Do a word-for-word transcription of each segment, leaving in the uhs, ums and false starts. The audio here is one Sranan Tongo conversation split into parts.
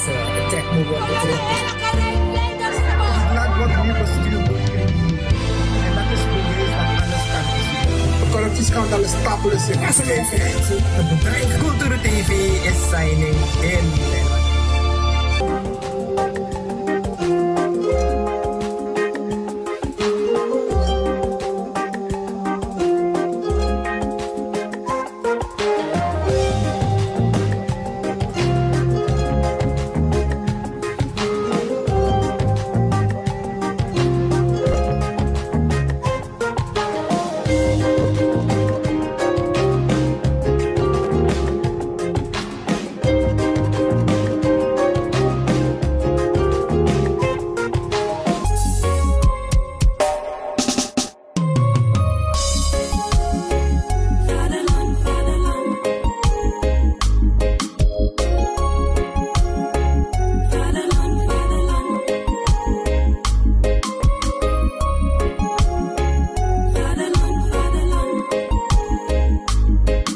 Attack me worden. Het land wordt nu bestuurd door criminelen. En dat is bewijs dat alles kan. Corruptie, schandaal, stapelen, zit. Cultuur T V is signing in.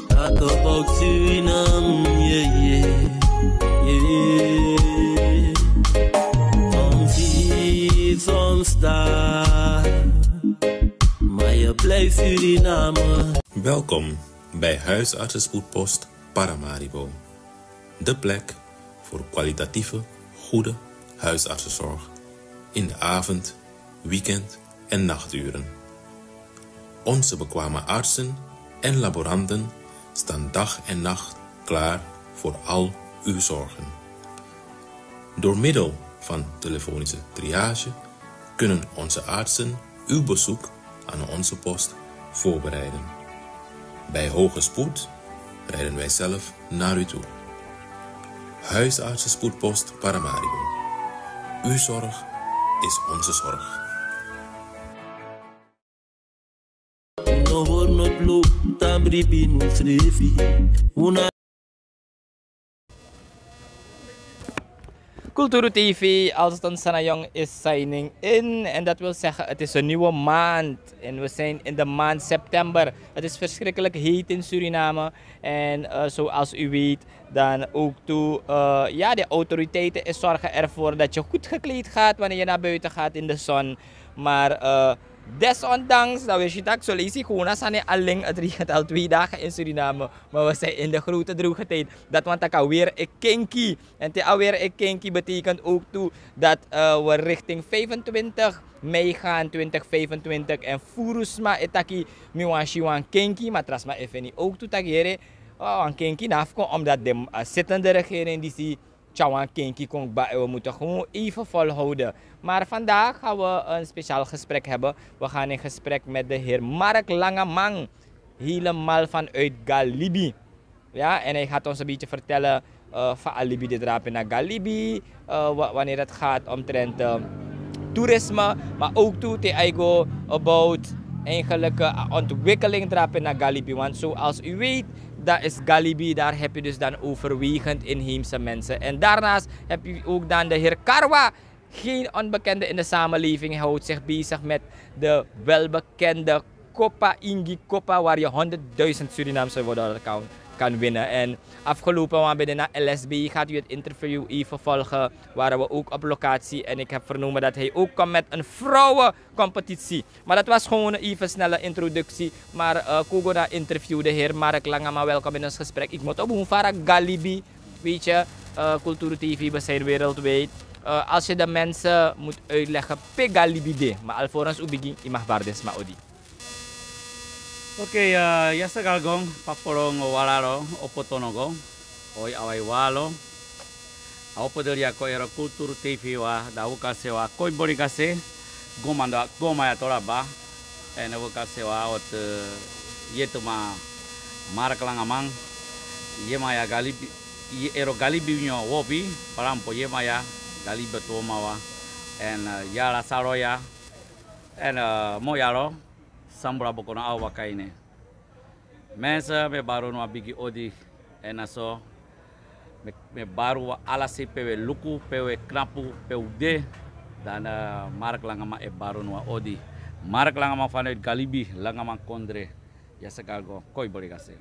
Talk about Suriname, yeah, yeah, yeah. Soms hier, soms daar. Maar je blijft Suriname. Welkom bij Huisartsenspoedpost Paramaribo. De plek voor kwalitatieve, goede huisartsenzorg in de avond, weekend en nachturen. Onze bekwame artsen en laboranten staan dag en nacht klaar voor al uw zorgen. Door middel van telefonische triage kunnen onze artsen uw bezoek aan onze post voorbereiden. Bij hoge spoed rijden wij zelf naar u toe. Huisartsenspoedpost Paramaribo. Uw zorg is onze zorg. No hori no blow, tambribi no srefi. Una Kulturu T V, Alston Sanayong is signing in. En dat wil zeggen, het is een nieuwe maand. En we zijn in de maand september. Het is verschrikkelijk heet in Suriname. En eh, zoals u weet, dan ook toe, eh, ja, de autoriteiten zorgen ervoor dat je goed gekleed gaat wanneer je naar buiten gaat in de zon. Maar eh, desondanks, dan wist je dat zo lees ik gewoon als aan alleen, het regent al twee dagen in Suriname. Maar we zijn in de grote droge tijd. Dat want ik alweer ik kinky. En te alweer ik kinky betekent ook toe dat eh, we richting vijfentwintig mei gaan, twintig vijfentwintig. En furu sma e taki mi wan si wan kinky, maar tra sma e feni ook toe taki here, oh, wan kinky na fu kon, omdat de eh, zittende regering die si tya wan kinky kon kba, en we moeten gewoon even volhouden. Maar vandaag gaan we een speciaal gesprek hebben. We gaan in gesprek met de heer Mark Langeman, helemaal vanuit Galibi. Ja, en hij gaat ons een beetje vertellen eh, van a libi di drape na Galibi, eh, wa- wanneer het gaat omtrent eh, toerisme, maar ook toe te I go about eigenlijk eh, ontwikkeling drape na Galibi. Want zoals u weet, dat is Galibi, daar heb je dus dan overwegend inheemse mensen. En daarnaast heb je ook dan de heer Karwa, geen onbekende in de samenleving. Hij houdt zich bezig met de welbekende Kopa, Ingi Kopa, waar je honderdduizend Surinaamse dollar kan, kan winnen. En afgelopen maand ben je naar L S B, gaat u het interview even volgen, waren we ook op locatie. En ik heb vernomen dat hij ook komt met een vrouwencompetitie. Maar dat was gewoon een even snelle introductie. Maar eh, Kogo na interview de heer Mark Langama, welkom in ons gesprek. Ik moet op Hunfara Galibi, weet je, eh, Kulturu T V, we zijn wereldwijd. Eh, als je de mensen moet uitleggen, pe Galibi de. Maar alvorens u begin, je mag bardesma odi. Oké, eh, yasa galgon, paporongo walalo, opotonogo, oi awai walo. A opo deli ya ko ero Kulturu T V wa, da wukase wa, koi bori kase, goma da, goma ya tola ba, en wukase wa ot, eh, yetuma Mark Langaman, yema ya Galibi, ye- ero Galibi nyo wopi, palampo yema ya Galibi tuoma wa, en eh, yala salo ya, en eh, mo yalo, sambura boko na awa kaine. Mensen, mi e bari unu wan bigi odi. En na so, mi, mi e bari unu wan ala sei pe wi e luku, pe wi e knapu, pe wi de. Dan eh, Mark Langaman e bari unu wan odi. Mark Langaman vanuit Galibi, Langaman kondre. Yasa galgo, koi bori kase.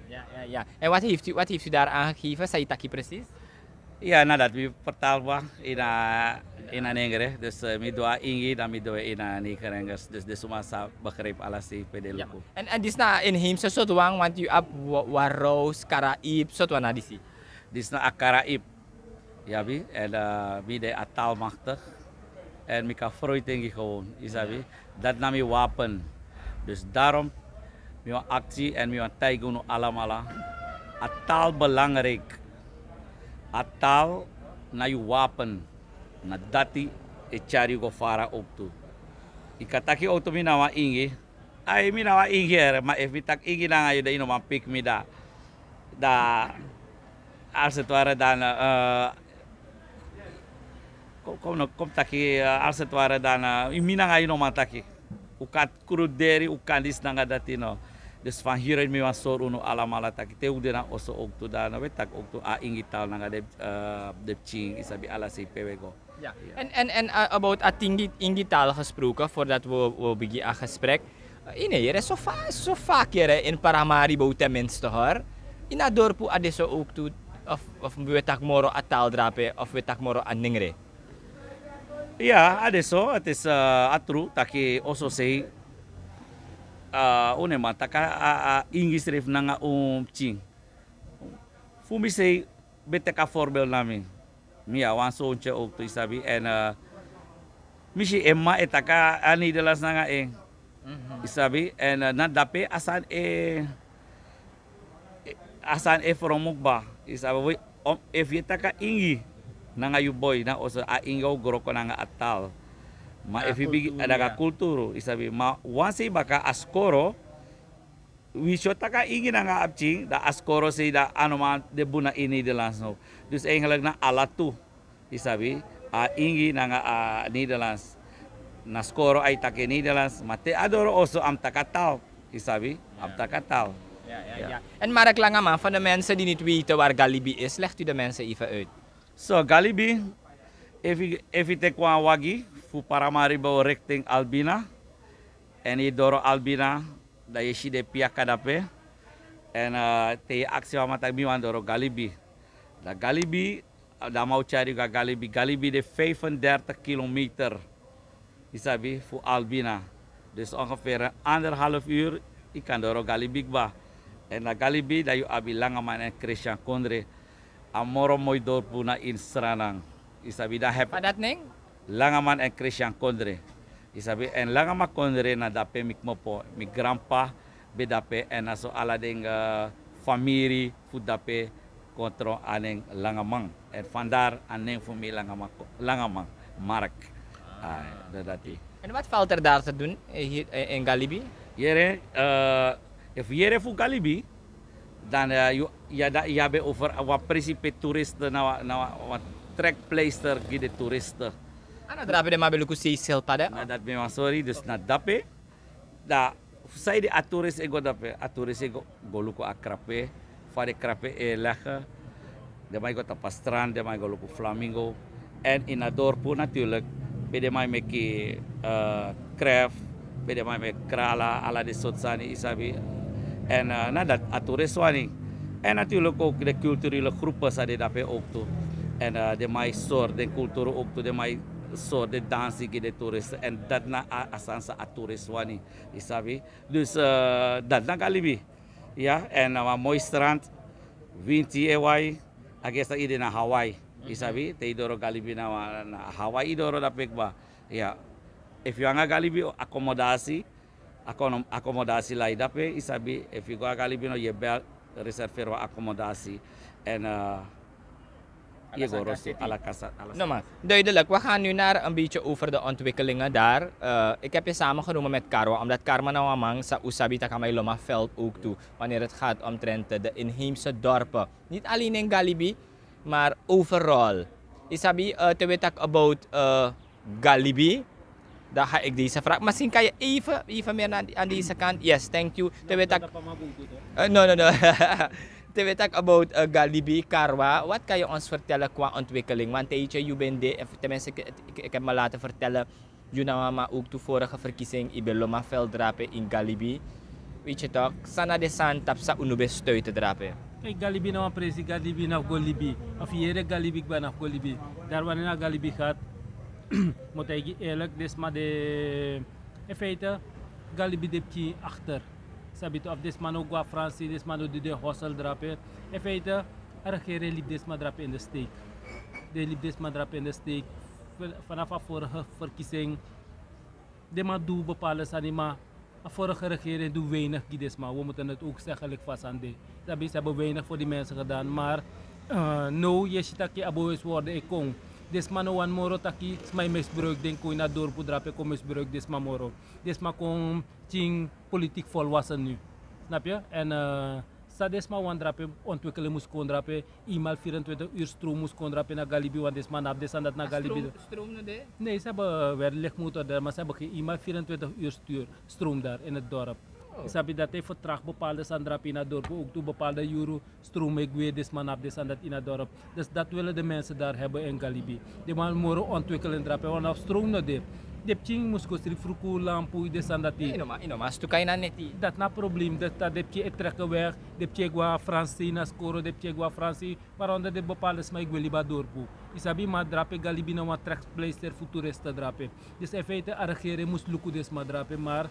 Ja, ja, ja. En wat heeft u, wat heeft u daar aangegeven? San yu taki precies? Ya, na dati mi vertaalbaar in a, in a nengre. Dus eh, mi doa ingi dan mi doa in a negerengers. Dus de suma sa begrijp ala sei pe de luku. En, en disi na inheemse soort wang, want yu abi wa- warrows, karaib, soort wan na disi. Disi na a karaib. Yabi, en eh, mi de a taalmachtig. En mi kan fruitengi gewoon, isabi. Dat na mi wapen. Dus daarom mi wan actie en mi wan taigen unu alamala. A taal belangrijk. A taal na yu wapen. Na dati e tyari yu go fara ook tu. Yu kan taki ook tu mi na wan ingi. Ai, mi na wan ingi ere, maar efu mi taki ingi nanga yu dan yu no man pik mi da. Da als het ware dan eh, kom, kom, no, kom taki eh, als het ware dan eh, mi nanga yu no man taki. U kan kruderi, u kan dis nanga dati no. Dus van hieruit mi wan sori unu alamala taki te u de na oso ook tu dan no we taki ook tu a ingi taal nanga de eh, de pikin isabi ala sei pe we go. Ja. En, en, en eh, about a tingi, ingi taal gesproken, voordat we, we beginnen aan gesprek. Eh, in hier is zo, va- zo vaak hier hè, in Paramaribo tenminste hoor. In a dorpu a de so ook tu, of, of we tak moro a taal drape, of we tak moro a ningre. Ya, a de so, het is eh, a tru taki oso sei. Eh, un e man taki a, a ingi srefi nanga un pikin. Fu mi sei, ben teki a voorbeeld na mi. Mi ya wan sontye ook tu isabi en eh, mi si en ma e taki a Nederlands nanga en. Isabi en eh, na dape a sani e a sani e fromukba. Isabi we om efu yu e taki a ingi nanga yu boi na oso a ingi o groko nanga a taal. Ma efu yu bigi a daka kulturu isabi ma wan sei baka a skoro. Wi si o taki a ingi nanga a pikin dan a skoro sei dan a no man de bun na ini nederlands no. Dus eigenlijk na ala tu, yu sabi, a ingi nanga a nederlands. Na skoro a e taki nederlands ma te a doro oso a mus taki a taal, yu sabi, a mus taki a taal. En mark langaman, van de mensen die niet weten waar Galibi is, legt u de mensen even uit. So Galibi, efu yu teki wan wagi fu Paramaribo richting Albina, en yu doro Albina, dan yu e si den piaka dape. En te yu aksi wan man taki mi wani doro Galibi, dan Galibi, dan a man o tyari yu go na Galibi. Galibi de vijfendertig kilometer, yu sabi, fu Albina. Dus ongeveer een anderhalf uur yu kan doro Galibi kba. En na Galibi dan yu abi Langaman en Christian Kondre. A moro moi dorpu na ini Sranan. Yu sabi dan hebi. Fa dati nen? Langaman en Christian Kondre. Yu sabi, en Langaman Kondre na dape mi kmopo, mi granpa ben dape en na so ala den famiri fu dape kon tron a nen Langaman. En vandaar a nen fu mi Langaman, Langaman Mark. Ai, dan dati. En wat valt er daar te doen in Galibi? Yere, efu yere fu Galibi, dan yu abi over wan presi pe toeriste na wan trekpleister gi de toeriste. A na drape den man ben luku sei silpa de? Na dati ben wan sori, dus na dape. Dan fu saide a toeriste e go dape, a toeriste e go luku a krape, fa den krape e lege. Den man e go tapu a strand, den man e go luku flamingo. En ini a dorpu natuurlik, pe den man e meki kref, pe den man e meki krala, ala den sortu sani, yu sabi. En na dati a toeriste wani. En natuurlik ook den kulturele groepen san de dape ook tu. En den man e sori den kulturu ook tu, den man e sori den dansi gi den toeriste. En dati na a sani san a toeriste wani, yu sabi. Dus dati na Galibi. Ya, en na wan moi strand. Winti e wai. A gesta yu de na Hawaii, yu sabi, te yu doro Galibi na Hawaii yu doro dape kba. Ya. Efu yu nanga Galibi, akomodasi, akomodasi lai dape, yu sabi. Efu yu go na Galibi no, yu e bel, reserveri wan akomodasi. En yu e go rostu, ala kasa. No man, duidelijk. We gaan nu naar een beetje over de ontwikkelingen daar. Ik heb je samengenomen met Karwa, omdat Karwa na wan man san un sabi taki a man e lon a veld ook tu wanneer het gaat omtrent de inheemse dorpen. Niet alleen in Galibi, maar overal. Yu sabi, te we taki about Galibi, dan ga ik deze vraag. Misschien kan je even, even meer aan deze kant. Yes, thank you. Te we taki, no, no, no. Te we taki about Galibi, Karwa, wat kan je ons vertellen qua ontwikkeling? Want tijdje yu ben de, tenminste, ik heb me laten vertellen, yu na wan man ook tu vorige verkiezing yu ben lon a veld drape in Galibi. Weet je toch, san na den sani tapu san unu ben stuiten drape? Kijk, Galibi na wan presi, Galibi na fu go libi. Of yere Galibi kba na fu go libi. Daar wanneer na Galibi gaat, moet hij eerlijk, desma de, in feite, Galibi de pikin achter. Sabi toch, of desma no go a Fransi, desma no doe de hostel drape. In feite, a regering liep desma drape in de steek. De liep desma drape in de steek. Vanaf a vorige verkiezing, de man doe bepaalde sani, maar a vorige regering doe weinig gi desma. We moeten het ook zeggen, lik vast aan de. Sabi, ze hebben weinig voor die mensen gedaan, maar uh, no, je ziet dat je aboyes worden, ik kon. Desma no wan moro taki, sma misbruik, denk kon in dat dorp drape, kon misbruik, desma moro. Desma kon ting politiek volwassen nu. Snap je? En uh, sa desma wan drape, ontwikkeling moest kon drape, eenmaal vierentwintig uur stroom moest kon drape na Galibi, want desma nap desan dat na Galibi. Stroom, stroom no de? Nee, ze hebben wel lichtmotor daar, maar ze hebben geen eenmaal vierentwintig uur stuur, stroom daar in het dorp. Oh. Sabi dat hij vertraagt bepaalde sani drape in het dorp, ook toe bepaalde juru stroom ik weer desma nap desan dat in het dorp. Dus dat willen de mensen daar hebben in Galibi. De man moro ontwikkeling drape, want of stroom no de. De pikin moest go strik fruku lampu, desan dat. Ino ma, ino ma, stuka ina neti. Dat na probleem, dat dat de pikin e trekken weg, de pikin go a Fransi na skoro, de pikin go a Fransi, maar onder de bepaalde sma ik wil liba dorpu. Isabi, maar drape Galibi na wan trekpleister voor toeristen drape. Dus in feite, a regering moest luku desma drape, maar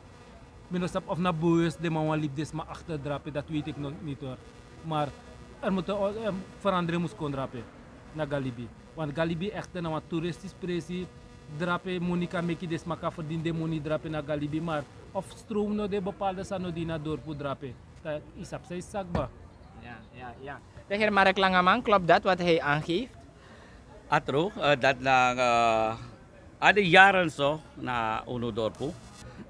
mi no sabi of na bewust de man wan liep desma achter drape, dat weet ik nog niet hoor. Maar er moet een, een verandering moest kon drape na Galibi. Want Galibi echt na wan toeristisch presi drape, moni kan meki desma kan verdien de moni drape na Galibi. Maar of stroom no de, bepaalde sani no de na dorpu drape. Dat is op zijn zakba. Ja, ja, ja. De heer Mark Langeman, klopt dat wat hij aangeeft? Atro, eh, dat na, eh, a de yaren so na unu dorpu.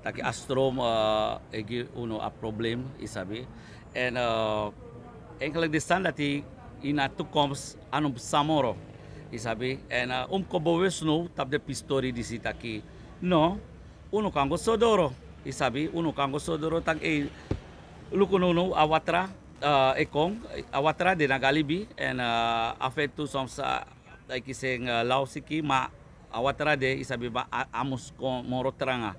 Taki a stroom, eh, e gi unu a probleem, isabi. En, eh, eigenlijk de sani dati in a toekomst a no psa moro, isabi. En, eh, un kon bewust now tapu den pistori disi taki, no, unu kan go so doro, isabi, unu kan go so doro taki, eh, luku now, now, a watra, eh, e kon, a watra de na Galibi, en, eh, a fetu soms, eh, like you saying, eh, lausiki, ma a watra de, isabi, ma a, a mus kon moro tranga.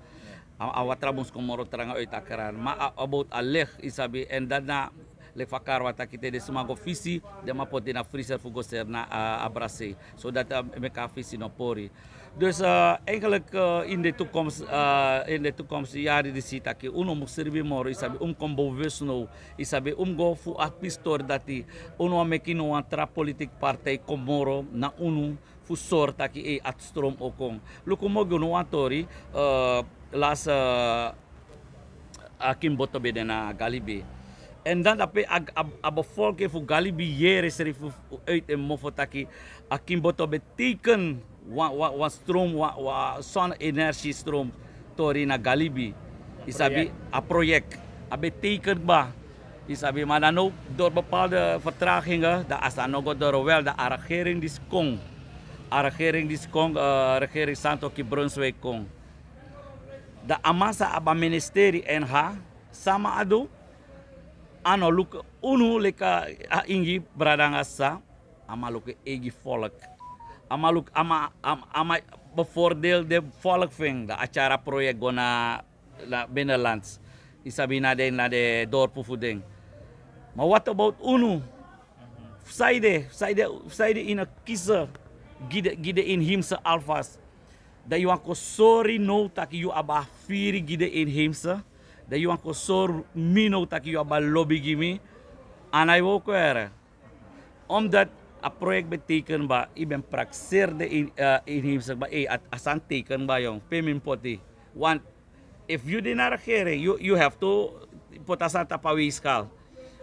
A, a watra mus kon moro tranga uit a kraan. Ma a, about a leg, isabi, en dat na, leki fa Karwa taki te den sma go fisi, den man poti na vriezer fu go seri na, eh, a brasei. Zodat, eh, meki a fisi no pori. Dus, eh, eigenlijk, eh, in de toekomst, eh, in de toekomst, yari disi taki, unu mus sribi moro, isabi, un kon bewust now, isabi, un go fu a pistori dati, unu wani meki no wan tra politiek partij kon moro na unu, fu sori taki, eh, a stroom o kon. Luku mi o gi unu wan tori, eh, last, eh, a Kimboto ben de na Galibi. En dan dape a, a, a bevolking fu Galibi yere srifi uit en mofo taki, a Kimboto ben teken wan, wan, wan stroom, wan, wan zonne-energie stroom tori na Galibi. Isabi, a project. A ben teken kba. Isabi, maar dan ook door bepaalde vertragingen, dan a sani no go doro, wel, dan a regering disi kon. A regering disi kon, eh, regering Santoki Brunswijk kon. Dan a man san abi a ministerie en ha, san a man du, a no luku unu leki a ingi brada nanga sisa, a man luku en eigi volk. A man luku, a man, a man, a man bevoordeel den volk fu en, dan a tyari a project go na, na binnenland. Isabi, na den, na den dorpu fu den. Maar what about unu? Fu san ede, fu san ede, fu san ede unu no kisi gi den, gi den inheemse alvast. Dan yu wani kon sori now taki yu abi a firi gi den inheemse. Dan yu wani kon sori mi now taki yu abi a lobi gi mi. A no e wooko, here. Omdat a project ben teken kba, yu ben prakseri den in, eh, inheemse kba, eh, a, a sani teken kba, yong, pe mi mus poti. Want efu yu de na regering, yu, yu have to poti a sani tapu a weegschaal.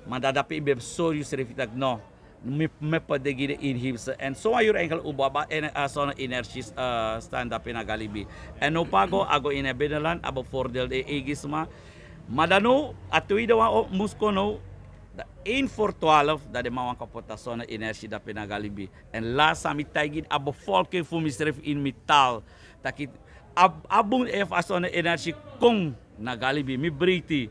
Maar dan dape yu ben sori yusrefi taki no, mi, mi e poti den gi den inheemse. En so wan yuru enkel un bo abi a zonne-energie, eh, staan dape na Galibi. En now pe a go, a go in a binnenland, a bevoordeel den eigi sma. Maar dan now, a tweede wan o, mus kon now, dan één voor twaalf, dan den man wani kon poti a zonne-energie dape na Galibi. En last san mi taigi a bevolking fu misrefi in mi taal. Taki a, a bun efu a zonne-energie kon na Galibi, mi breiti.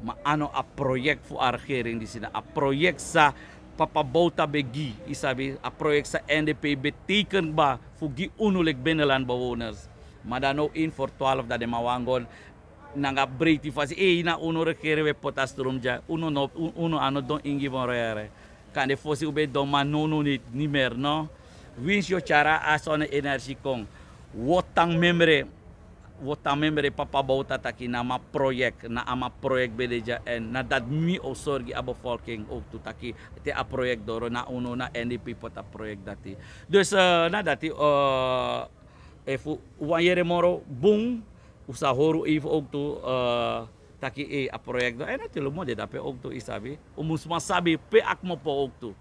Ma a no a project fu a regering disi, na a project san papa Bouta ben gi, yu sabi, a project san N D P ben teken kba fu gi unu leki binnenlandbewoners. Ma dan now één voor twaalf, dan den man wani go Nanga breiti fasi, ei, na unu regering we poti a strum dya. Unu no, un-, unu a no don ingi wan rere. Kande fosi un ben don, ma nownow ni, ni meri, no. Winsi yu o tyari a zonne-energie kon, wi o tan memre, wi o tan memre papa Bouta taki na a man project, na a man project ben de dya, èn na dati mi o sori gi a bevolking owktu taki te a project doro na unu, na N D P poti a project dati. Dus, eh, na dati, eh, efu wan yere moro bun, un sa hori un even owktu, eh, taki, eh, a project doro. Èn natuurlik mi o de dape owktu, yu sabi. Un mus man sabi pe a kmopo owktu.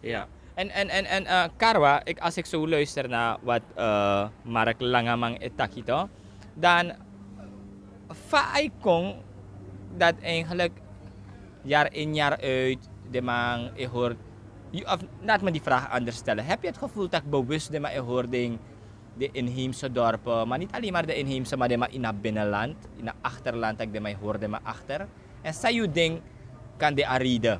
Ya. En, en, en, en eh, Karwa, ik, als ik zo luister naar wat eh, Mark Langeman e taki, toch, dan fa a e kon dat eigenlijk jaar in jaar uit de man e hoort, of laat me die vraag anders stellen. Heb je het gevoel dat bewust de man e hoort ding de inheemse dorpen, maar niet alleen maar de inheemse, maar de man in het binnenland, in het achterland, dat de man hoort de man achter? En zou je ding kan de aride?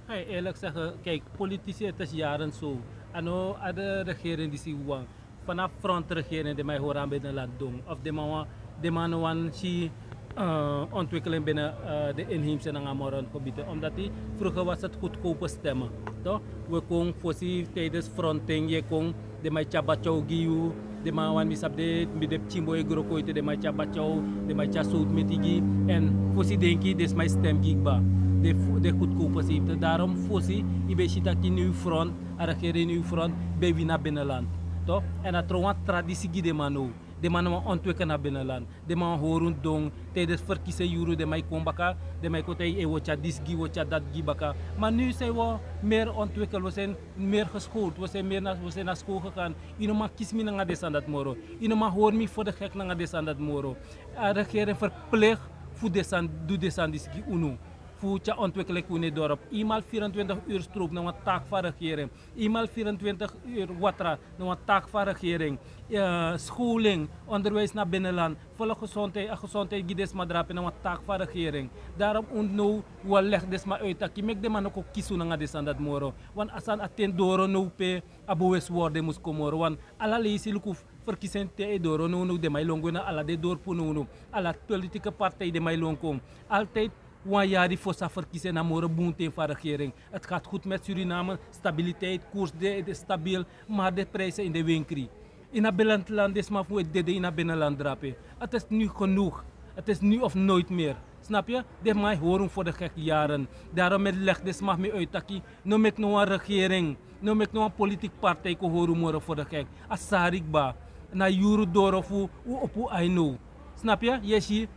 Ga je eerlijk zeggen, kijk, politici, het is jaren zo. Ano, a de regering die si wan. Vanaf frontregering de man horen aan binnenland doen. Of de man, de man wan si eh, ontwikkeling binnen eh, de inheemse nanga moro gebieden. Omdat die, vroeger was het goedkope stemmen. Toch? We kon fosi tijdens fronting, je kon de man tyaba tyau gi yu, de man wan mi sabi de, mi de pikin boi e gro kon ete, de man tyaba tyau, de man tya sowtu meti gi. En fosi denki, de sma e stem gi kba. De, de goedkope zetel. Daarom fosi, yu ben si taki nu front, a regering nu front, ben wini a binnenland. Toch? En a tron wan tradisi gi de man now. De man no wan ontwikkel na binnenland. De man hori un don, tijdens verkiezing yuru, de man e kon baka, de man e kon taigi, eh, wi o tya disi gi, wi o tya dati gi baka. Maar nu zijn we meer ontwikkeld, we zijn meer geschoold, we zijn meer na, we zijn naar school gegaan. Yu no man kisi mi nanga den sani dati moro. Yu no man hori mi voor de gek nanga den sani dati moro. A regering verplicht fu den sani, du den sani disi gi unu. Fu tya ontwikkeling gi unu e dorp. Eenmaal vierentwintig uur stroop na wan taak van regering. Eenmaal vierentwintig uur watra na wan taak van regering. Eh, scholing, onderwijs na binnenland, volksgezondheid, eh, gezondheid gi den sma drape na wan taak van regering. Daarom un now wi o leg den sma uit taki meki den man no kon kisi un nanga den sani dati moro. Want a sani, a ten doro now pe a bewustwording mus kon moro. Want ala leisi, luku, verkiezing te e doro now, now den man e lon gwe na ala den dorpu now, now ala politieke partij den man e lon kon. Altijd wan yari fosi a verkiezing na moro bun ten fu a regering. Het gaat goed met Suriname, stabiliteit, koers de, de stabiel, maar de prijzen in de winkri. In a binnenland, den sma fu wi e dede in a binnenland drape. Het is nu genoeg. Het is nu of nooit meer. Snap je? Den man e hori un voor de gek jaren. Daarom mi e leg den sma fu mi uit taki, no meki no wan regering, no meki no wan politieke partij kon hori un moro voor de gek. A sari kba. Na yuru doro fu un opo yu ain now. Snap je? Yu e si,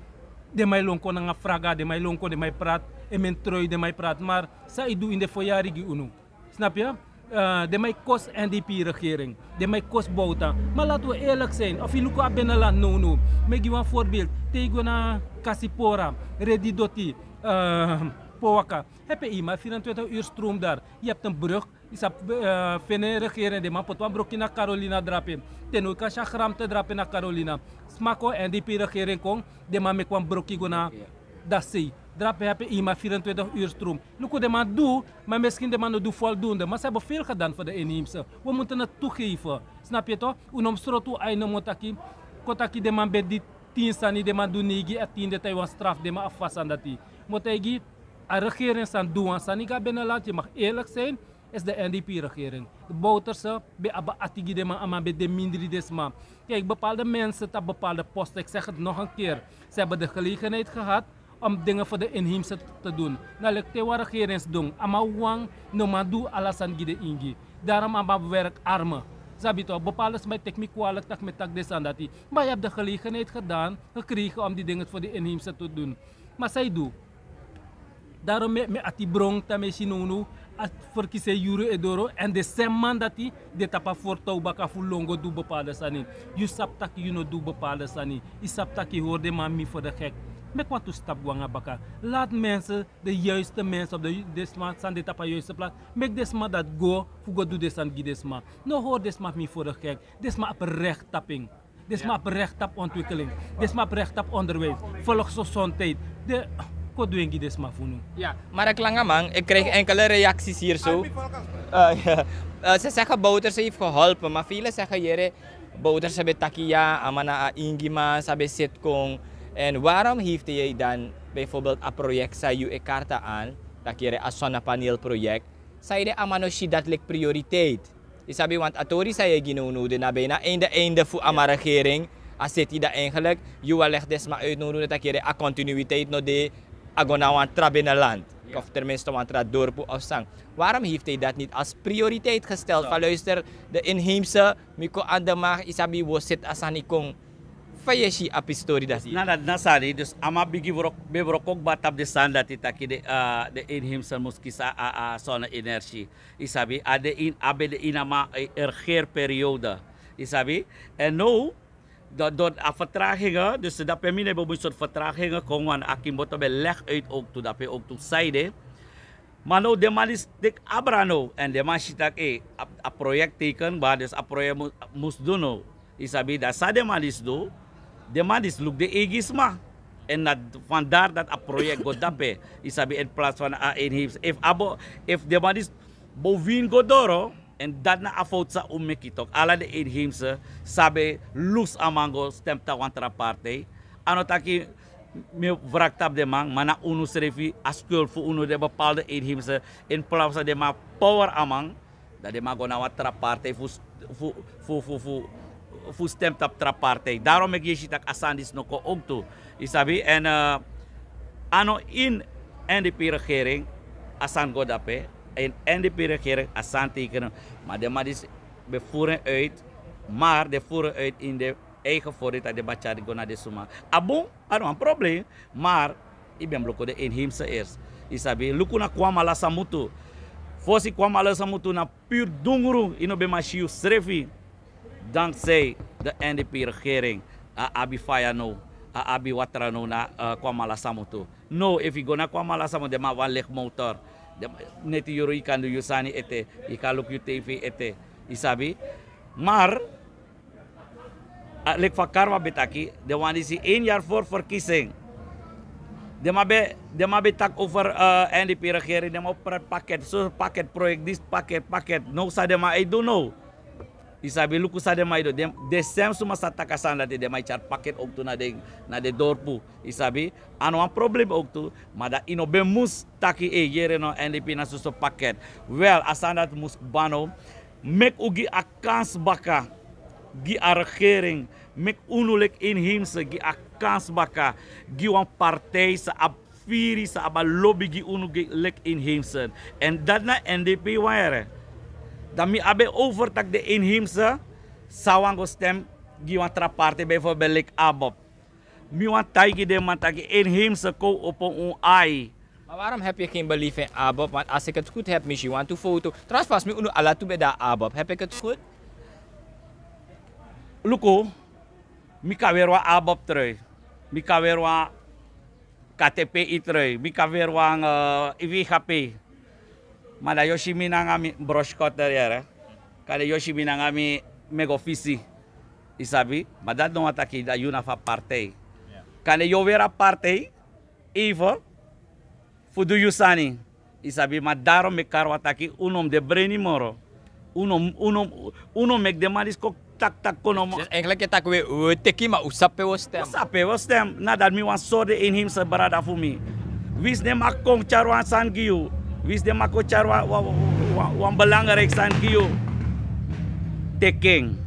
den man e lon kon nanga fraga, den man e lon kon, den man e praat, en men trui, den man e praat. Maar san yu du in den fo yari gi unu? Snap je? Eh, den man e kosi N D P regering. Den man e kosi Bouta. Maar laten we eerlijk zijn, of yu luku a binnenland now, now. Mi e gi wan voorbeeld. Te yu go na Kasipora, Redi Doti, eh, Powaka. Hebi eenmaal vierentwintig uur stroom daar. Yu hebi een brug. Yu sabi, eh, fene regering, den man poti wan broki na Carolina drape. Te now yu kan si a gramte drape na Carolina. Sma kon, N D P regering kon, den man meki wan broki go na Dasei. Drape hebi eenmaal vierentwintig uur stroom. Luku, den man du, maar misschien den man no du voldoende. Maar ze hebben veel gedaan voor de inheemse. We moeten het toegeven. Snap je toch? Un no mus srotu un ain, no mus taki, kon taki den man ben du tin sani, den man du neigi, a tiende, te yu wan straf den man a fasi sani dati. Mi o taigi, a regering san du wan sani gi a binnenland, yu mag eerlijk zijn, is de N D P regering. De Bouterse ben abi ati gi den man, a man ben de mindri den sma. Kijk, bepaalde mensen tapu bepaalde posten, ik zeg het nog een keer, ze hebben de gelegenheid gehad om dingen voor de inheemse te doen. Na leki te wan regering sidon, a man wawan no man du ala sani gi den ingi. Daarom a man werk arme. Sabi toch, bepaalde sma e teki mi kwalijk tak' mi e taki den sani dati. Maar je hebt de gelegenheid gedaan, gekregen om die dingen voor de inheemse te doen. Maar san yu du? Daarom mi, mi ati bron, te mi e si nownow, a verkiezing yuru e doro, en den sma dati de tapu a voortouw baka fu lon go du bepaalde sani. Yu sabi taki yu no du bepaalde sani. Yu sabi taki yu hori den man mi voor de gek. Meki wantu stap go nanga baka. Laat mensen, de juiste mensen op de, den sma san de tapu a juiste plaats, meki den sma dati go fu go du den sani gi den sma. No hori den sma mi voor de gek. Den sma abi recht tapu en. Den sma abi recht tapu ontwikkeling. Den sma abi recht tapu onderwijs. Volksgezondheid. Den, kon du en gi den sma fu unu. Ja, maar ik, Langeman, ik krijg enkele reacties hier zo. Eh, ja. Eh, ze zeggen Bouterse heeft geholpen, maar velen zeggen: "Yere, Bouterse ben taki ya, a man na a ingi man, san ben seti kon." En waarom heeft hij dan bijvoorbeeld a project san yu e karta aan, taki yere a sonnapaneel project, san yu de a man no si dat lik prioriteit? Yu sabi, want a tori san yu e gi now now de na bijna einde einde fu a man regering. A seti dan eigenlijk yu wan leg den sma uit now now de taki yere a continuïteit no de, a go na wan tra binnenland, of tenminste wan tra dorpu of san. Waarom heeft hij dat niet als prioriteit gesteld? Van luister, de inheemse, mi kon aan de macht, yu sabi, wo sit a sani kon. Fa yu e si a pistori dati? Na dati na sani, dus a man bigin wrok, ben wroko kba tapu den sani dati taki de, eh, de inheemse mus kisi a, a, a sonne-energie. Yu sabi, a de ini, a ben de ini a man, eh, regeerperiode. Yu sabi, en now, dat, dat a vertragingen, dus dape mi no ben bun sortu vertragingen kon, want a kimboto ben leg uit ook tu, dape ook tu saide. Ma now den man disi teki abra now, en den man si taki, eh, a, a project teken, ma dus a project mu, mus du now. Yu sabi, dan san den man disi du, den man disi luku den eigi sma. En na vandaar dati a project go dape. Yu sabi, in plaats van a inheemse. Efu a bo, efu den man disi bo win go doro, en dati na a fowtu san un meki tok. Ala den inheemse san ben lusu a man go stem tapu wan tra partij. A no taki mi wraki tapu den man, ma na unu srefi, a skuld fu unu, den bepaalde inheemse, in plaats san den man power a man, dan den man go na wan tra partij fu, fu, fu, fu, fu, fu stem tapu tra partij. Daarom meki yu e si taki a sani disi no kon ook tu. Yu sabi, en, eh, a no ini N D P regering a sani go dape. In N D P regering a sani tekenen. Ma den man disi ben voer en uit, maar den voer en uit in den eigen voordeel, taki den ben tyari go na den suma. A bun, a no wan probleem, maar yu ben mus luku den inheemse eerst. Yu sabi, luku na Kwame Ala Samutu. Fosi Kwame Ala Samutu na puru dungru, yu no ben man si yu srefi. Dankzij de N D P regering, a abi faya now, a abi watra now na, eh, Kwame Ala Samutu. Now, efu yu go na Kwame Ala Samutu, den man abi wan lichtmotor. Den man, neti yuru yu kan du yu sani ete, yu kan luku yu tv ete. Yu sabi? Maar, a, leki fa Karwa ben taki, den wan disi één jaar voor verkiezing. Den man ben, den man ben taki over, eh, N D P regering, den man o prati pakket, so pakket project, disi pakket, pakket. Now san den man e du now. Yu sabi, luku san den man e du. Den, den sem suma sa taki a sani dati, den man e tyari pakket ook tu na den, na den dorpu. Yu sabi, a no wan probleem ook tu. Ma dan yu no ben mus taki, eh, yere no, N D P na soso pakket. Wel, a sani dati mus kba now. Meki un gi a kans baka gi a regering. Meki unu leki inheemse gi a kans baka gi wan partij san abi firi, san abi a lobi gi unu gi, leki inheemse. En dati na N D P wan yere. Dan mi abi en over taki den inheemse sa wani go stem gi wan tra partij, bijvoorbeeld leki ABOP. Mi wani taigi den man taki inheemse, kon opo un ai. Maar waarom heb je geen belief in ABOP? Want als ik het goed heb, mi si wantu foto. Trouwens, volgens mi unu ala tu ben de ABOP. Heb ik het goed? Luku, mi kan weri wan ABOP trui. Mi kan weri wan K T P I trui. Mi kan weri wan, eh, I V H P. Ma dan yu o si mi nanga mi broskotter yere. Kande yu o si mi nanga mi megofisi. Yu sabi? Ma dati no wani taki dati yu na fu a partij. Kande yu o weri a partij even fu du yu sani. Yu sabi, ma daarom meki Karwa taki un no mus de breni moro. Un no, un no, un no meki den man disi kon taki, taki kon no moro. Dus eigenlijk yu e taki we, we teki, ma un sabi pe wi o stem. Un sabi pe wi o stem. Na dati mi wani sori den inheemse brada fu mi. Winsi den man kon tyari wan sani gi yu. Winsi den man kon tyari wan, wan, wan, wan belangrijk sani gi yu. Teki en.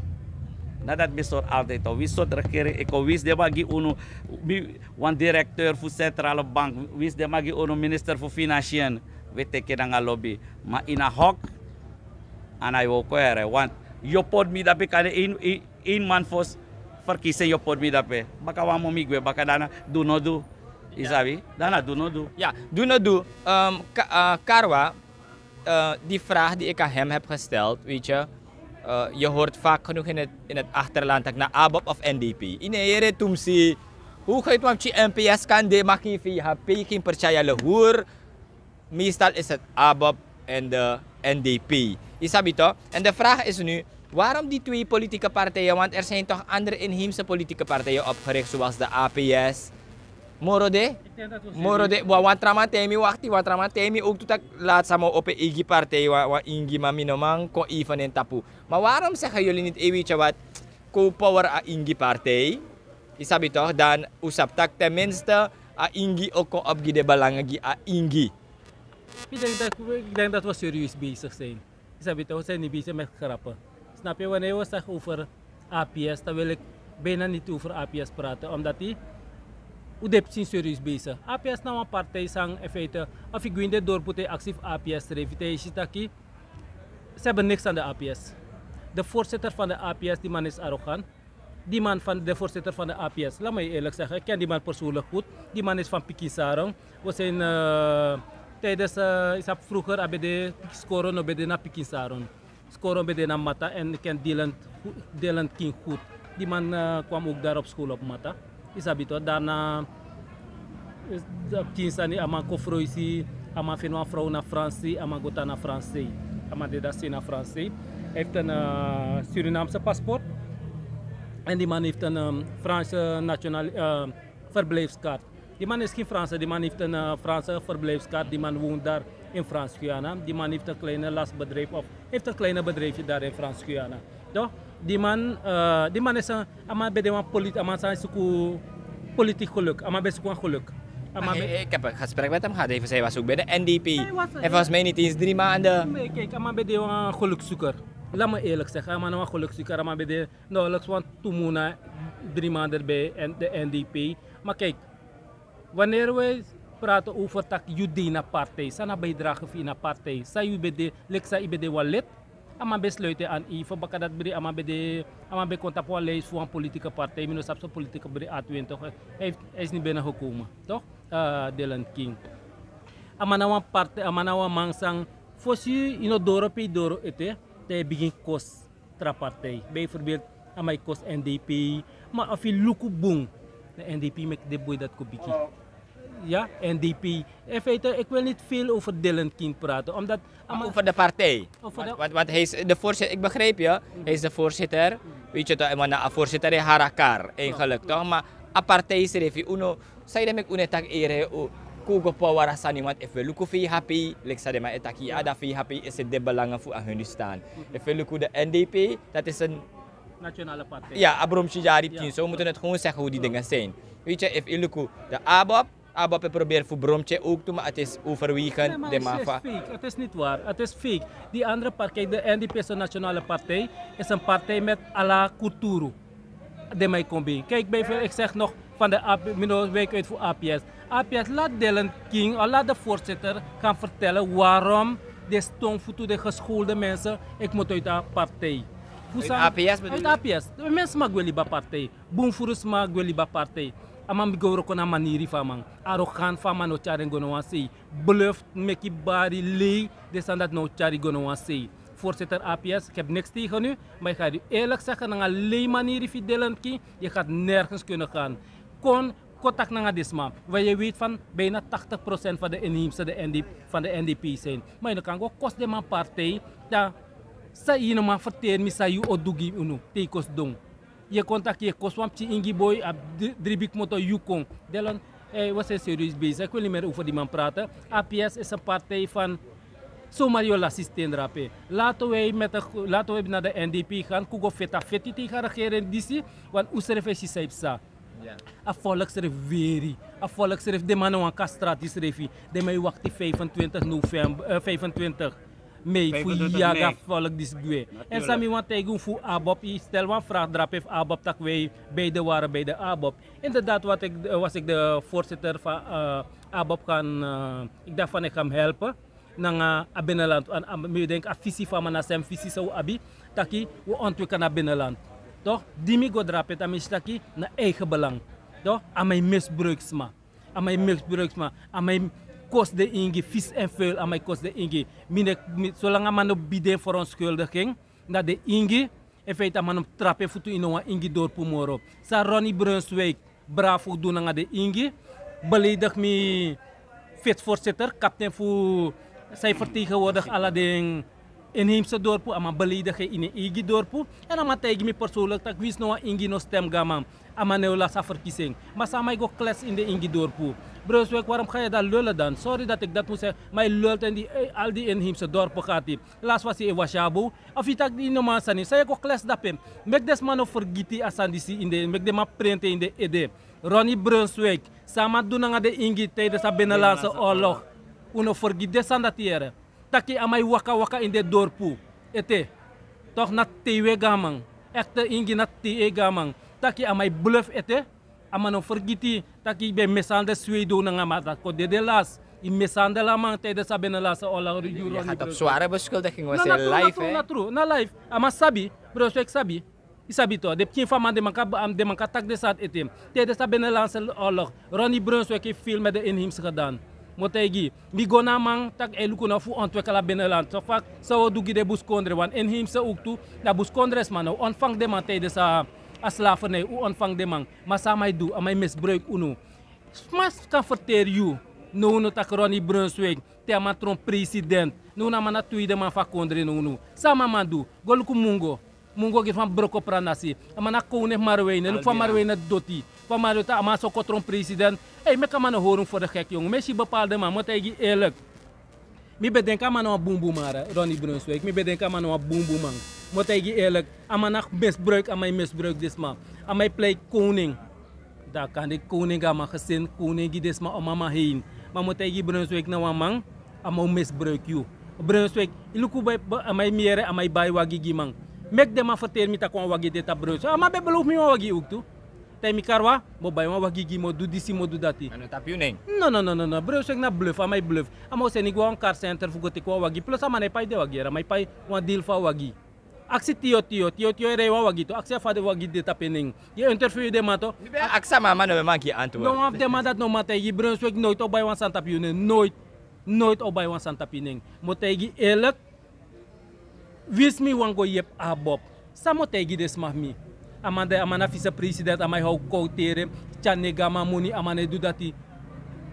Na dati mi e sori altijd, toch. Winsi sortu regering e kon, winsi den man gi unu, mi, wan directeur fu Centrale Bank, winsi den man gi unu, minister fu Financiën, wi e teki en nanga lobi. Ma ini a hok, a no e wooko yere. Want yu o poti mi dape, kande ini, ini, ini man fosi verkiezing yu o poti mi dape. Baka wan mun mi gwe baka, dan na du no du. Yu sabi? Dan na du no du. Ya, du no du. Ehm, Ka-, eh, Karwa, eh, die vraag die ik aan hem heb gesteld, weet je, eh, je hoort vaak genoeg in het, in het achterland taki na ABOP of N D P. Yu no e yere tumsi, hoe ga je het, want N P S kan de, mag geen V H P, geen Percaya Lehoer. Meestal is het ABOP en de N D P. Yu sabi toch? En de vraag is nu, waarom die twee politieke partijen? Want er zijn toch andere inheemse politieke partijen opgericht, zoals de A P S. Moro de? Moro de, wa-, wan tra man taigi mi, wakti, wan tra man taigi mi ook tu taki laat sama opo en eigi partij, wan, wan ingi, ma mi no man kon even en tapu. Maar waarom zeggen jullie niet, eh, weet je wat, koop power a ingi partij? Yu sabi toch, dan un sabi taki ten minste a ingi o kon op gi den belangen gi a ingi. Ik denk dat, ik denk dat we serieus bezig zijn. Isabita, we zijn niet bezig met grappen. Snap je? Wanneer we zeggen over A P S, dan wil ik bijna niet over A P S praten, omdat die hoe diep zijn serieus bezig. A P S na een partij sang in feite, of ik win dit dorp, hij actief A P S revitalisitaki. Ze hebben niks aan de A P S. De voorzitter van de A P S, die man is arrogant. Die man van de voorzitter van de A P S, laat me je eerlijk zeggen, ik ken die man persoonlijk goed. Die man is van Pikin Sarong. We zijn eh, tijdens, eh, ik heb vroeger A B D scoren, no B D na Pikin Sarong. Scoren B D na Mata en ik ken Dylan, Dylan King goed. Die man eh, kwam ook daar op school op Mata. Isabi toch, daarna Kinsani, a man kon froisi, a man fini wan frow na Fransi, a man go tan na Fransi. A man de dati sei na Fransi. Hij heeft een eh, Surinaamse paspoort. En die man heeft een ehm, Franse nationali eh, verblijfskaart. Die man is geen Franse, die man heeft een eh, Franse verblijfskaart. Die man woont daar in Frans-Guyana. Die man heeft een kleine lastbedrijf of heeft een kleine bedrijfje daar in Frans-Guyana. Toch? Die man, eh, die man is een, a man ben de wan polit, a man san suku politiek geluk, a man ben suku wan geluk. A man ben Ik heb een gesprek met hem gehad, hij zei was ook bij de N D P. Hij was En volgens mij niet eens drie maanden. Nee, kijk, a man ben de wan gelukzoeker. Laat me eerlijk zeggen, a man na wan gelukzoeker, a man ben de nauwelijks wan tu muna drie maanden bij en- de N D P. Maar kijk, wanneer we praten over taki yu de na partij, san na bijdrage fu yu na partij, san yu ben de, leki san yu ben de wan lid, a man ben sluit en aan even baka dat bri, a man ben de, a man ben kon tapu wan lijst fu wan politieke partij, mi no sabi so politieke bri A twintig, hij, heeft- hij is niet binnengekomen, toch? Eh, Dylan King. A man na wan partij, a man na wan man san, fosi yu no doro pe yu doro ete, dan yu bigin kosi tra partij. Bijvoorbeeld, a man e kosi N D P, maar of yu luku bun, na N D P meki den boi dati kon bigi. Ja, N D P. In feite, ik wil niet veel over Dylan King praten, omdat a Maar man over de partij. Over Want, de want, want hij is de voorzitter, ik begrijp je, hij is de voorzitter. Weet je toch, want na voorzitter is Harakar eigenlijk, toch? Maar a partij is Refi Uno, san yu de meki un no e taki ere, un kon go pawara sani, want efu wi luku fu yu happy, leki san den man e taki, a dan fu yu happy is het de belangen fu a Hindustan. Efu wi luku de N D P, dat is een Nationale partij. Ja, a bromsi dyari pikin, so we moeten het gewoon zeggen hoe die dingen zijn. Weet je, efu yu luku de ABOP, ABOP e proberi fu bromsi ook tu, maar het is overwegend de man fu Het is niet waar, het is fake. Die andere partij, de N D P is een nationale partij, is een partij met ala kulturu. Den man e kon bijeen. Kijk, bijvoorbeeld, ik zeg nog van de A P, mi no wijk uit voor A P S. A P S, laat Dylan King, of laat de voorzitter gaan vertellen waarom de stomvoeten, de geschoolde mensen, ik moet uit de partij. Uit A P S bedoel je? Uit A P S. De mensen mag wel liever partij. Bun furu sma gwe liba partij. A man mi go wroko na maniri fu a man. Arrogant fu a man no tyari en go na wan sei. Bluff, meki bari, lei, den sani dati no tyari go na wan sei. Voorzitter A P S, ik heb niks tegen u, maar ik ga u eerlijk zeggen, nanga lei maniri fu Dylan King, je gaat nergens kunnen gaan. Kon, kon taki nanga den sma. Want je weet van bijna tachtig procent van de inheemse de N D, van de N D P zijn. Maar je kan go kosi den man partij, dan san yu no man verteri mi san yu o du gi unu, te yu kon sidon. Yu e kon taki yu e kosi wan pikin ingi boi, a dri- dri bigi moto yu kon. Dylan, eh, we zijn serieus bezig. Ik wil niet meer over die man praten. A P S is een partij van zomaar yu o lasi siten drape. Laten wij met de, laten wij naar de N D P gaan. Kon go feti a feti tegen a regering disi. Want un srefi e si san yu psa. A volk srefi weri. A volk srefi, den man no wani kon na strati srefi. Den man e wakti vijfentwintig november, eh, vijfentwintig mei fu yaga a volk disi gwe. En san mi wani taigi un fu ABOP, yu stel wan vraag drape fu ABOP taki wij beide waren bij de ABOP. Inderdaad wat ik, eh, was ik de voorzitter van eh, ABOP gaan, eh, ik dacht van ik ga hem helpen nanga a binnenland. En, en mi denki a visie fu a man na san en visie san un abi, taki un ontwikkel na binnenland. Toch? Di mi go drape, dan mi si taki na eigen belang. Toch? A man e misbruik sma. A man e misbruik sma. A man e kosi den ingi, vies en vuil, a man e kosi den ingi. Mi ne, mi, solanga a man no bieden verontschuldiging na den ingi, in feite a man no mus trapu en futu ini wan ingi dorpu moro. San Ronnie Brunswijk braaf fu du nanga den ingi, beleidigi mi vicevoorzitter, kapten fu, san e vertegenwoordig ala den Inheimse dorpu, a man beleidigi en ini en eigi dorpu. Èn a man taigi mi persoonlijk taki winsi no wan ingi no stem go na man, a man no e lasi a verkiezing. Ma san a man e go klesi ini den ingi dorpu? Brunswijk, waarom ga je dan lullen dan? Sorry dat ik dat moet zeggen, maar je lult in die, eh, al die inheemse dorpen gaat hij. Lasi fasi e wasi abou. Efu yu taki yu no man sani, san yu e go klesi dape? Meki den sma no fergiti a sani disi ini den, meki den man prenti en ini den ede. Ronnie Brunswijk, san a man du nanga den ingi tijdens a binnenlandse oorlog. Un no fergiti den sani dati yere. Taki a man e waka waka ini den dorpu ete. Toch na te yu e go na man. Echte ingi na te yu e go na man. Taki a man e bluf ete. A man no fergiti taki yu ben mishandel sweido nanga man, dati kon dede lasi. Yu mishandel a man tijdens a binnenlandse oorlog. Yu gaat op zware beschuldigingen. No, na tru, na tru, na tru, na live. A man sabi, Brunswijk sabi. Yu sabi toch, den pikin fu a man, den man kan, den man kan taki den sani ete. Tijdens a binnenlandse oorlog, Ronnie Brunswijk heeft veel met de inheemse gedaan. Mi o taigi yu, mi go na a man taki a e luku now fu ontwikkel a binnenland. So fa san un o du gi den buskondre, want inheemse ook tu, na buskondre sma now. Un ontvang den man tijdens a, a slavernij, un ontvang den man. Ma san a man e du, a man e misbruik unu. Sma kan ferteri yu, nownow, taki Ronnie Brunswijk, te a man tron president. Nownow a man na tweede man fu a kondre nownow. San a man man du? Go luku Mungo. Mungo gi fu a man broko pranasi. A man na koning fu Marwijn. Luku fa Marwijn doti. Fa Marwijn, a man so kon tron president. Ei, meki a man no hori unu fu de gek, yongu. Mi e si bepaalde man, mi o taigi yu eerlijk. Mi ben denki a man na wan bunbun man, Ronnie Brunswijk. Mi ben denki a man na wan bunbun man. Mi o taigi yu eerlijk. A man na misbruik, a man e misbruik den sma. A man e plei koning. Dan kande koning a man gesin, koning gi den sma om a man heen. Ma mi o taigi yu, Brunswijk na wan man, a man o misbruik yu. Brunswijk, yu luku, a man e miere, a man e bai wagi gi man. Meki den man ferteri mi taki wan wagi de tapu Brunswijk. A man ben belofu mi wan wagi ook tu. Te mi karwa, mi o bai wan wagi gi, mi o du disi, mi o du dati. A no tapu yu nen? No, no, no, no, no. Brunswijk na bluf, a man e bluf. A man o seni go na wan car center fu go teki wan wagi. Plus a man no e pai den wagi yere, a man e pai wan deel fu a wagi. Aksi Tio Tio, Tio Tio e rei wan wagi tu. Aksi a fa den wagi de tapu en nen. Yu e interview den man tu. Mi ben aksi a man, a man no man gi antwoord. No wan fu den man dati no man taigi yu, Brunswijk nooit o bai wan sani tapu yu nen. Nooit. Nooit o bai wan sani tapu yu nen. Mi o taigi yu eerlijk. Winsi mi wani go yepi ABOP, san mi o taigi den sma fu mi? A man de, a man na vicepresident, a man e how kow tere, tyari negi a man moni, a man no e du dati.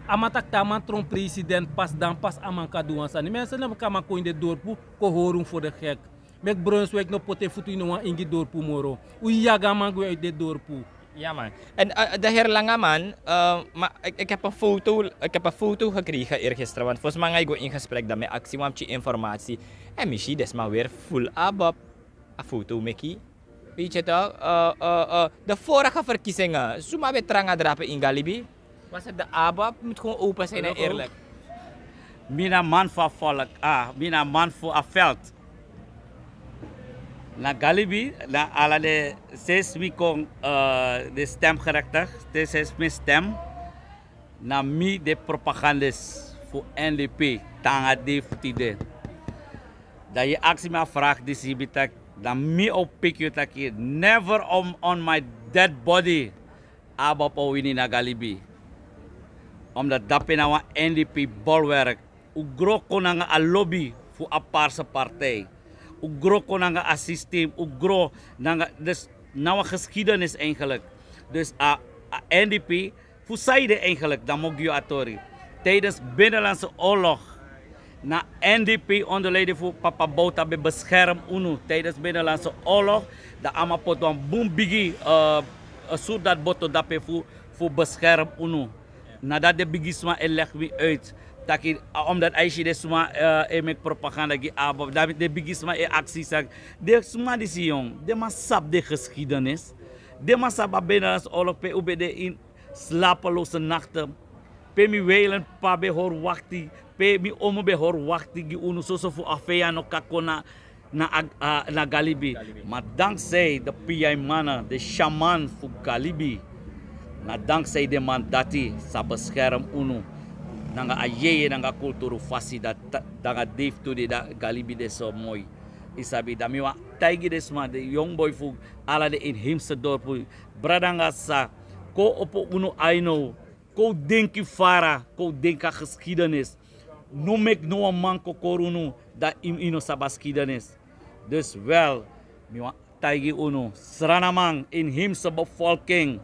A man taki te a man tron president pas, dan pas a man kan du wan sani. Mensen, no meki a man kon ini den dorpu kon hori unu fu de gek. Meki Brunswijk no poti en futu ini wan ingi dorpu moro. Un yagi a man gwe uit den dorpu. Ja, man. En, eh, de heer Langeman, eh, maar ik, ik heb een foto, ik heb een foto gekregen eergisteren, want volgens mij ga ik go in gesprek dan met actie, want je informatie. En misschien is maar weer full ABOP. A foto meki. Weet je toch, eh, eh, eh, de vorige verkiezingen, suma ben tranga drape in Galibi. Was het de ABOP? Moet gewoon open zijn en eerlijk. Mi na man fu a volk, ah, mi na man fu a veld. Na Galibi, na ala den, sinds mi kon, eh, de stemgerechtigd, sinds mi stem, na mi de propagandist fu N D P, te nanga dei fu tide. Dan yu aksi mi a vraag disi, mi taki, dan mi o piki yu taki, never on, on my dead body. ABOP o wini na Galibi. Omdat dape na wan N D P bolwerk. Un gro kon nanga a lobby fu a parse partij. Un gro kon nanga a systeem. Un gro nanga, dus na wan geschiedenis eigenlijk. Dus a, a N D P, fu saide eigenlijk, dan mi o gi yu a tori. Tijdens Binnenlandse Oorlog, na N D P onder leiding fu papa Bouta ben bescherm unu tijdens Binnenlandse Oorlog. Dan a man poti wan bun bigi, eh, eh, surdat boto dape fu, fu bescherm unu. Nadat den bigisma e leg mi uit taki, ah, omdat a e si den sma, eh, e meki propaganda gi ABOP, dan den bigisma e aksi taki, den sma disi, yongu, den man sabi den geschiedenis. Den man sabi a Binnenlandse Oorlog pe un ben de in slapeloze nachten. Pe mi wijlen p'pa ben hori wakti, pe mi omu ben hori wakti gi unu, soso fu a feyan no kan kon na, na, a, a, na Galibi. Galibi. Maar dankzij de P I-mannen, de shaman fu Galibi, na dankzij den man dati sa bescherm unu. Nanga a yeye, nanga kulturu fasi dati, nanga dei fu tide dati Galibi de so moi. Yu sabi, dan mi wani taigi den sma, den yongu boi fu ala den inheemse dorpu, brada nanga sisa, kon opo unu ai now. Kon denki fara, kon denki a geschiedenis. No meki no wan man kon kori unu, dan yu, yu no sabi a geschiedenis. Dus wel, mi wani taigi unu, Sranaman, inheemse bevolking,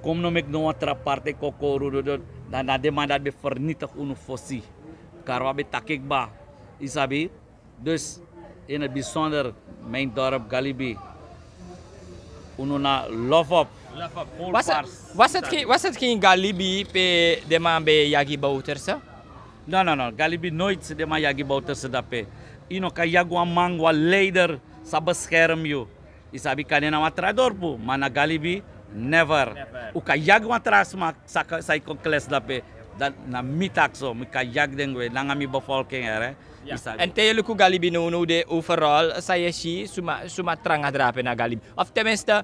kon no meki no wan tra partij kon kori unu, dan na den man dati ben vernietig unu fosi. Karwa ben taki kba, yu sabi. Dus in het bijzonder mijn dorp Galibi. Unu na lof op. Was het, was het, geen, was het geen Galibi pe de man bij Yagi Bouterse? No, no, no. Galibi nooit de man Yagi Bouterse dape. Ino kan Yagi wan man, wan leider, sa bescherm you. Isabi kan na wan tra dorpu, maar na Galibi, never. U kan Yagi wan tra sma, sa, sa kon kles dape. Dan na mi tak so, mi kan Yagi den gwe, nanga mi bevolking here. En tijelijk u Galibi no no de overal, sa je si, suma, suma tranga drape na Galibi. Of tenminste,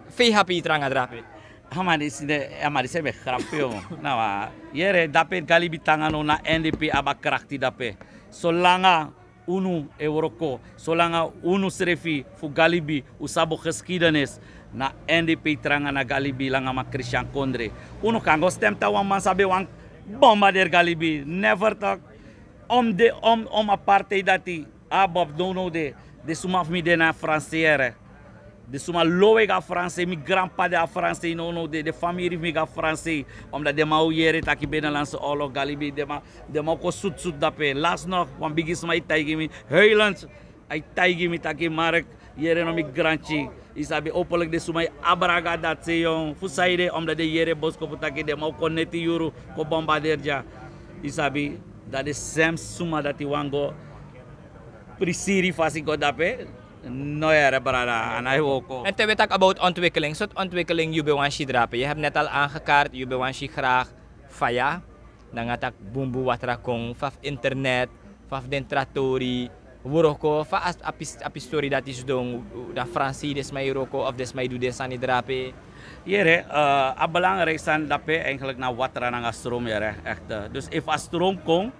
vee H P tranga drape. Amadi sine, amadi seme grapio. Na wa, yere dape Galibi tanga no na N D P aba krakti dape. Solanga unu e wroko, solanga unu srefi fu Galibi, u sabi geschiedenis. Na N D P tranga na Galibi langa ma Christian Kondre. Unu kan go stem ta wan man sabi wan bombardeer Galibi. Never talk. Om de, om, om apartheid dati. A Bob no no de. De suma fu mi de na Franse here. De suma lowe ga Franse, mi grandpa de a Franse, no no de, de famiri fu mi ga Franse. Omdat de man o yere taki binnenlandse oorlog Galibi, de man, de man o kon sut sut dape. Last nog, wan bigi sma e taigi mi, huilend, a e taigi mi taki Mark, yere no mi granchi. Isabi, hopelijk de suma e abraga dat se yon. Fu saide, omdat de yere boskopu taki de man o kon neti yuru, kon bombardeer dya. Isabi, dat de sem suma dati wan go prisiri fasi go dape. No yere brada, a na e woko. En te we tak about ontwikkeling, sort ontwikkeling yu ben wan si drape? Je hebt net al aangekaart, yu ben wan si graag faya. Nanga tak bumbu watra kon, faf internet, faf den tra tori, wroko, fa a, a pis, a pistori dati sidon, dan Fransi den sma e wroko of den sma e du den sani drape. Yere, eh, a belangrijk sani dape eigenlijk na watra nanga stroom yere, echt. Dus efu a stroom kon,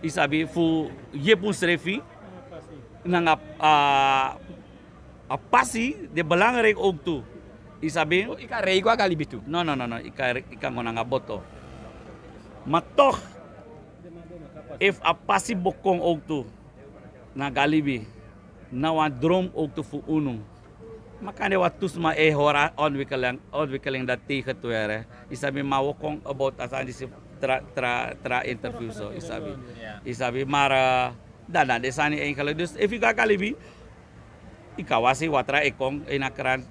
isabi fu yepi unsrefi nanga, eh, a pasi de belangrijk ook tu. Isabi? Oh, ika rei go a Galibi tu? No, no, no, no. Ika, ika go nanga boto. Maar toch, efu a pasi bokon ook tu na Galibi, na wan droom ook tu fu unu. Maar kan de wat tu sma e hora ontwikkeling, ontwikkeling dat tegen tu here. Isabi, maar we kon about a sani disi tra, tra, tra interview so, isabi. Isabi, maar, eh, dan, dan, de sani eigenlijk. Dus, efu yu go a Galibi, yu kan wasi watra e kon ini a krant.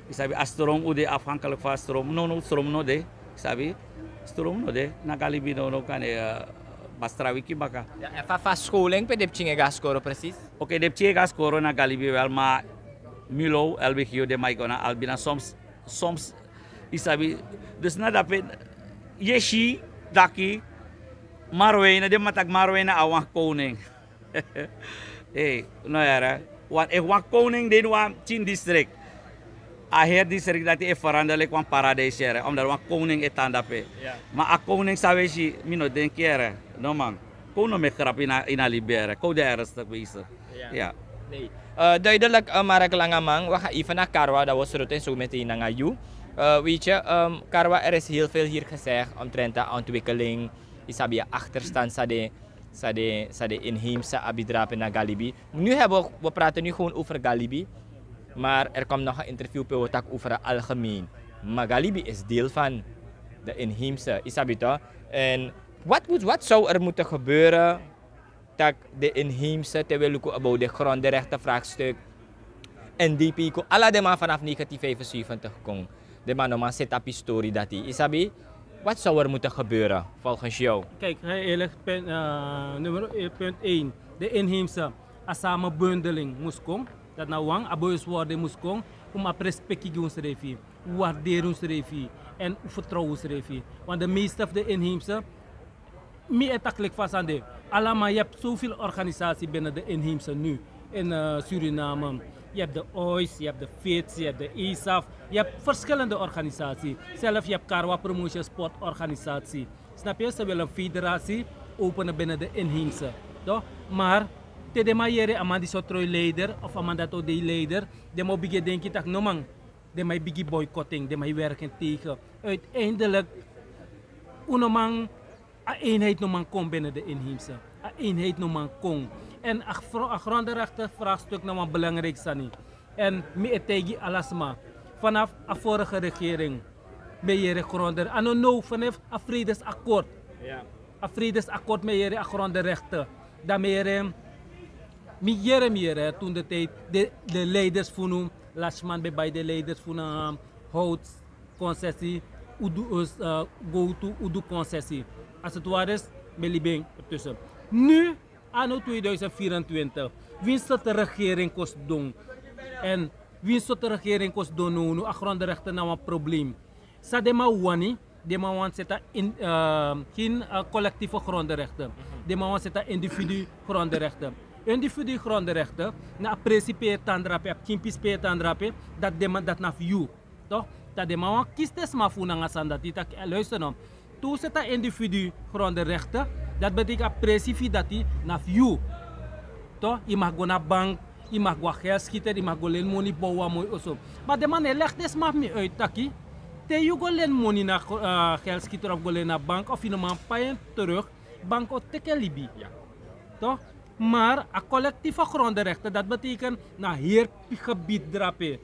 Yu sabi, a stroom, u de afhankelijk fu a stroom. No, no, stroom no de. Yu sabi, stroom no de. Na Galibi no, no kan, eh, Bastra wiki baka. Ya, en fa, fa skoling pe den pikin e go a skoro precies? Oké, den pikin e go a skoro na Galibi wel, ma mi lo, Elbigio, den man e go na Albina soms, soms, yu sabi. Dus na dape, yu e si taki Marwina, den man taki Marwina a wan koning. Hey, no yere. Want efu wan koning de ini wan pikin district, a heri district dati e verander leki wan paradijs yere, omdat wan koning e tan dape. Maar a koning san we si, mi no denki yere. No man. Kon no meki grap ini a, ini a libi yere. Kon de ernstig bezig. Ja. Nee. Eh, duidelijk, eh, Mark Langeman, we gaan even naar Karwa, dat we sluiten zo meteen naar you. Eh, weet je, ehm, Karwa, er is heel veel hier gezegd omtrent de ontwikkeling. Isabi, achterstand, sade, sade, sade inheemse abi drape na Galibi. Nu hebben we, we praten nu gewoon over Galibi. Maar er komt nog een interview pe we tak over het algemeen. Maar Galibi is deel van de inheemse, isabi toch? En wat, moet, wat zou er moeten gebeuren tak de inheemse, te we luku about de grondenrechtenvraagstuk, N D P kon ala den man vanaf negentien vijfenzeventig kon. Den man no man set up histori dati. Isabi, wat zou er moeten gebeuren volgens jou? Kijk, heel eerlijk, punt, eh, nummer, eh, punt één. De inheemse, a samenbundeling moest komen. Dat na wan, a bewustwording moest komen. Om a respectie gi onsrefi, waarderen onsrefi en vertrouwen onsrefi. Want de meeste van de inheemse, mi e taki leki fa a sani de. Allemaal, je hebt zoveel organisatie binnen de inheemse nu in, eh, Suriname. Je hebt de ois, je hebt de fits, je hebt de esaf. Je hebt verschillende organisatie. Zelf, je hebt Karwa Promotion Sportorganisatie. Snap je? Ze willen een federatie openen binnen de inheemse. Toch? Maar te den man yere a man disi o troi leider of a man dati o de leider, den man o bigin denki tak' no man, den man e bigin boycotting, den man e werken tegen. Uiteindelijk, un no man, a eenheid no man kon binnen de inheemse. A eenheid no man kon. En a gro-, a grondenrechtenvraagstuk na wan belangrijk sani. En mi e taigi ala sma, vanaf a vorige regering, mi e yere gronden-, a no no, vanaf a vredesakkoord. A vredesakkoord, mi e yere a grondenrechten. Dan mi e yere Mi yere, mi yere, toen de tijd, de, de leiders fu unu, Lashman ben bai de leiders fu unu, um, hout concessie, udu, uh, go to udu concessie. Als het ware is, ben libi ertussen. Nu, anno tweeduizend vierentwintig, winst het regering kost doen. En winst het regering kost doen, no, no, a grondrechten na een probleem. Sa den man wani, den man wani seti a in, eh, geen, eh, collectieve grondenrechten. Den man wani seti a individu grondenrechten. Individu grondenrechten, na a presi pe yu e tan drape, a pikin pisi pe yu e tan drape, dati den man, dati na fu yu. Toch? Dan den man wani kisi den sma fu unu nanga sani dati, taki, eh, luister no. Te un seti a individu grondenrechten, dati betekent a presi fu yu dati na fu yu. Toch? Yu mag go na bank, yu mag go na geldschieter, yu mag go leni moni bow wan moi oso. Ma den man no e leg den sma fu mi uit taki, te yu go leni moni na, eh, geldschieter of go leni na bank of yu no man pai en terug, bank o teki en libi. Ja. Toch? Maar a collectieve grondenrechten, dati betekent na heri gebied drape.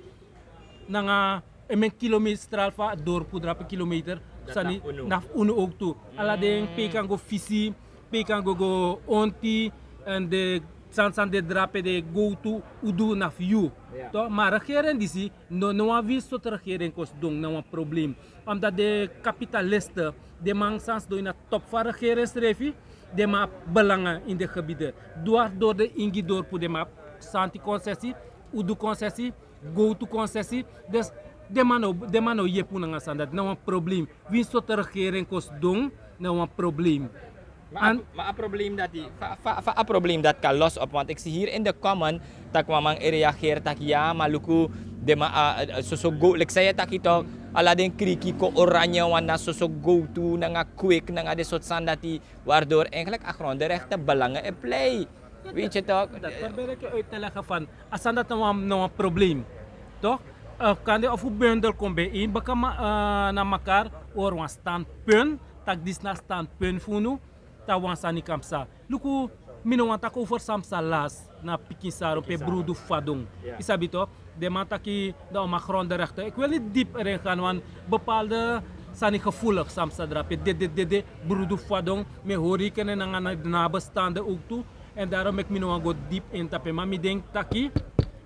Nanga, eh, men kilometer straal fu a dorpu drape kilometer. Dati sani na fu unu. Na fu unu ook tu. Ala den pe yu kan go fisi, pe yu kan go go onti, en den sani san de drape, den go tu, udu na fu yu. Ja. Toch? Ma regering disi, no, no wan winst sortu regering kosi don, na wan probleem. Omdat den kapitalisten, den man san sidon ini a top fu a regering srefi, den man abi belanga ini den gebieden. Dwars door den ingi dorpu den man abi santi concessie, udu concessie, gowtu concessie. Dus den man no, den man no yepi unu nanga sani dati, na wan probleem. Winsi sortu regering kosi don, na wan probleem. Ma a, ma a probleem dati, fa, fa, fa a probleem dati kan los op, want ik zie hier in de comment dat wan man e reageer taki ya, ma luku den man, a, a, soso go, leki san yu e taki toch, ala den kriki kon oranje wan na soso gowtu nanga kwik nanga den sortu sani dati, waardoor eigenlijk a grondenrechten belangen e plei. Weet je toch? Dati proberi eki uit te leggen van, a sani dati na wan, na wan probleem. Toch? Eh, kande of un bundel kon bijeen, baka ma, eh, na mekaar, hori wan standpunt, taki disi na standpunt fu unu, dan wan sani kan psa. Luku, mi no wani taki over san psa last, na Pikin Saro, pe brudu fadon. Ja. Yu sabi toch? Den man taki, dan un mag grondenrechten. Ik wil niet diep erin gaan, want bepaalde sani gevoelig san psa drape. Dede, dede, brudu fadon, mi e hori yu kene nanga na, na nabestaanden ook tu. En daarom meki mi no wani go diep in tapu en. Ma mi denki taki,